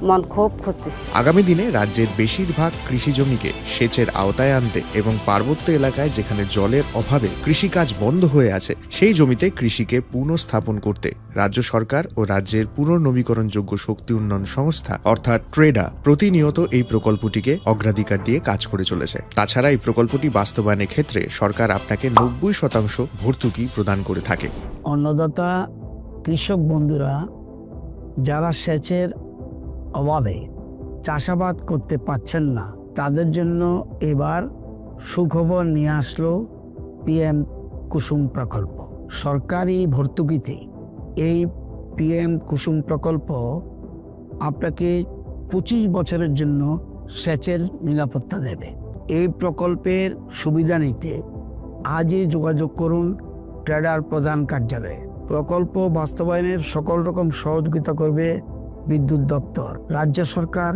মন খুব খুশি। আগামী দিনে রাজ্যের বেশিরভাগ কৃষি জমিকে সেচের আওতায় আনতে এবং পার্বত্য এলাকায় যেখানে জলের অভাবে কৃষিকাজ বন্ধ হয়ে আছে, সেই জমিতে কৃষিকে পুনঃস্থাপন করতে রাজ্য সরকার ও রাজ্যের পুনর্নবীকরণযোগ্য শক্তি উন্নয়ন সংস্থা অর্থাৎ ট্রেডা প্রতিনিয়ত এই প্রকল্পটিকে অগ্রাধিকার দিয়ে কাজ করে চলেছে। তাছাড়া এই প্রকল্পটি বাস্তবায়নের ক্ষেত্রে সরকার আপনাকে নব্বই শতাংশ ভর্তুকি প্রদান করে থাকে। অন্নদাতা কৃষক বন্ধুরা যারা সেচের অভাবে চাষাবাদ করতে পারছেন না, তাদের জন্য এবার সুখবর নিয়ে আসলো পিএম কুসুম প্রকল্প। সরকারি ভর্তুকিতে এই পিএম কুসুম প্রকল্প আপনাকে পঁচিশ বছরের জন্য সেচের নিরাপত্তা দেবে। এই প্রকল্পের সুবিধা নিতে আজই যোগাযোগ করুন ট্রেডার প্রধান কার্যালয়ে। প্রকল্প বাস্তবায়নের সকল রকম সহযোগিতা করবে বিদ্যুৎ দপ্তর। রাজ্য সরকার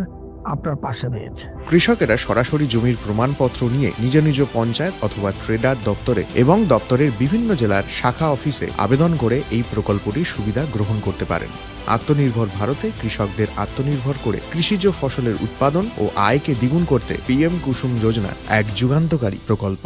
আপনার পাশে রয়েছে। কৃষকেরা সরাসরি জমির প্রমাণপত্র নিয়ে নিজ নিজ পঞ্চায়েত অথবা ট্রেডার দপ্তরে এবং দপ্তরের বিভিন্ন জেলার শাখা অফিসে আবেদন করে এই প্রকল্পটির সুবিধা গ্রহণ করতে পারেন। আত্মনির্ভর ভারতে কৃষকদের আত্মনির্ভর করে কৃষিজ ফসলের উৎপাদন ও আয়কে দ্বিগুণ করতে পিএম কুসুম যোজনা এক যুগান্তকারী প্রকল্প।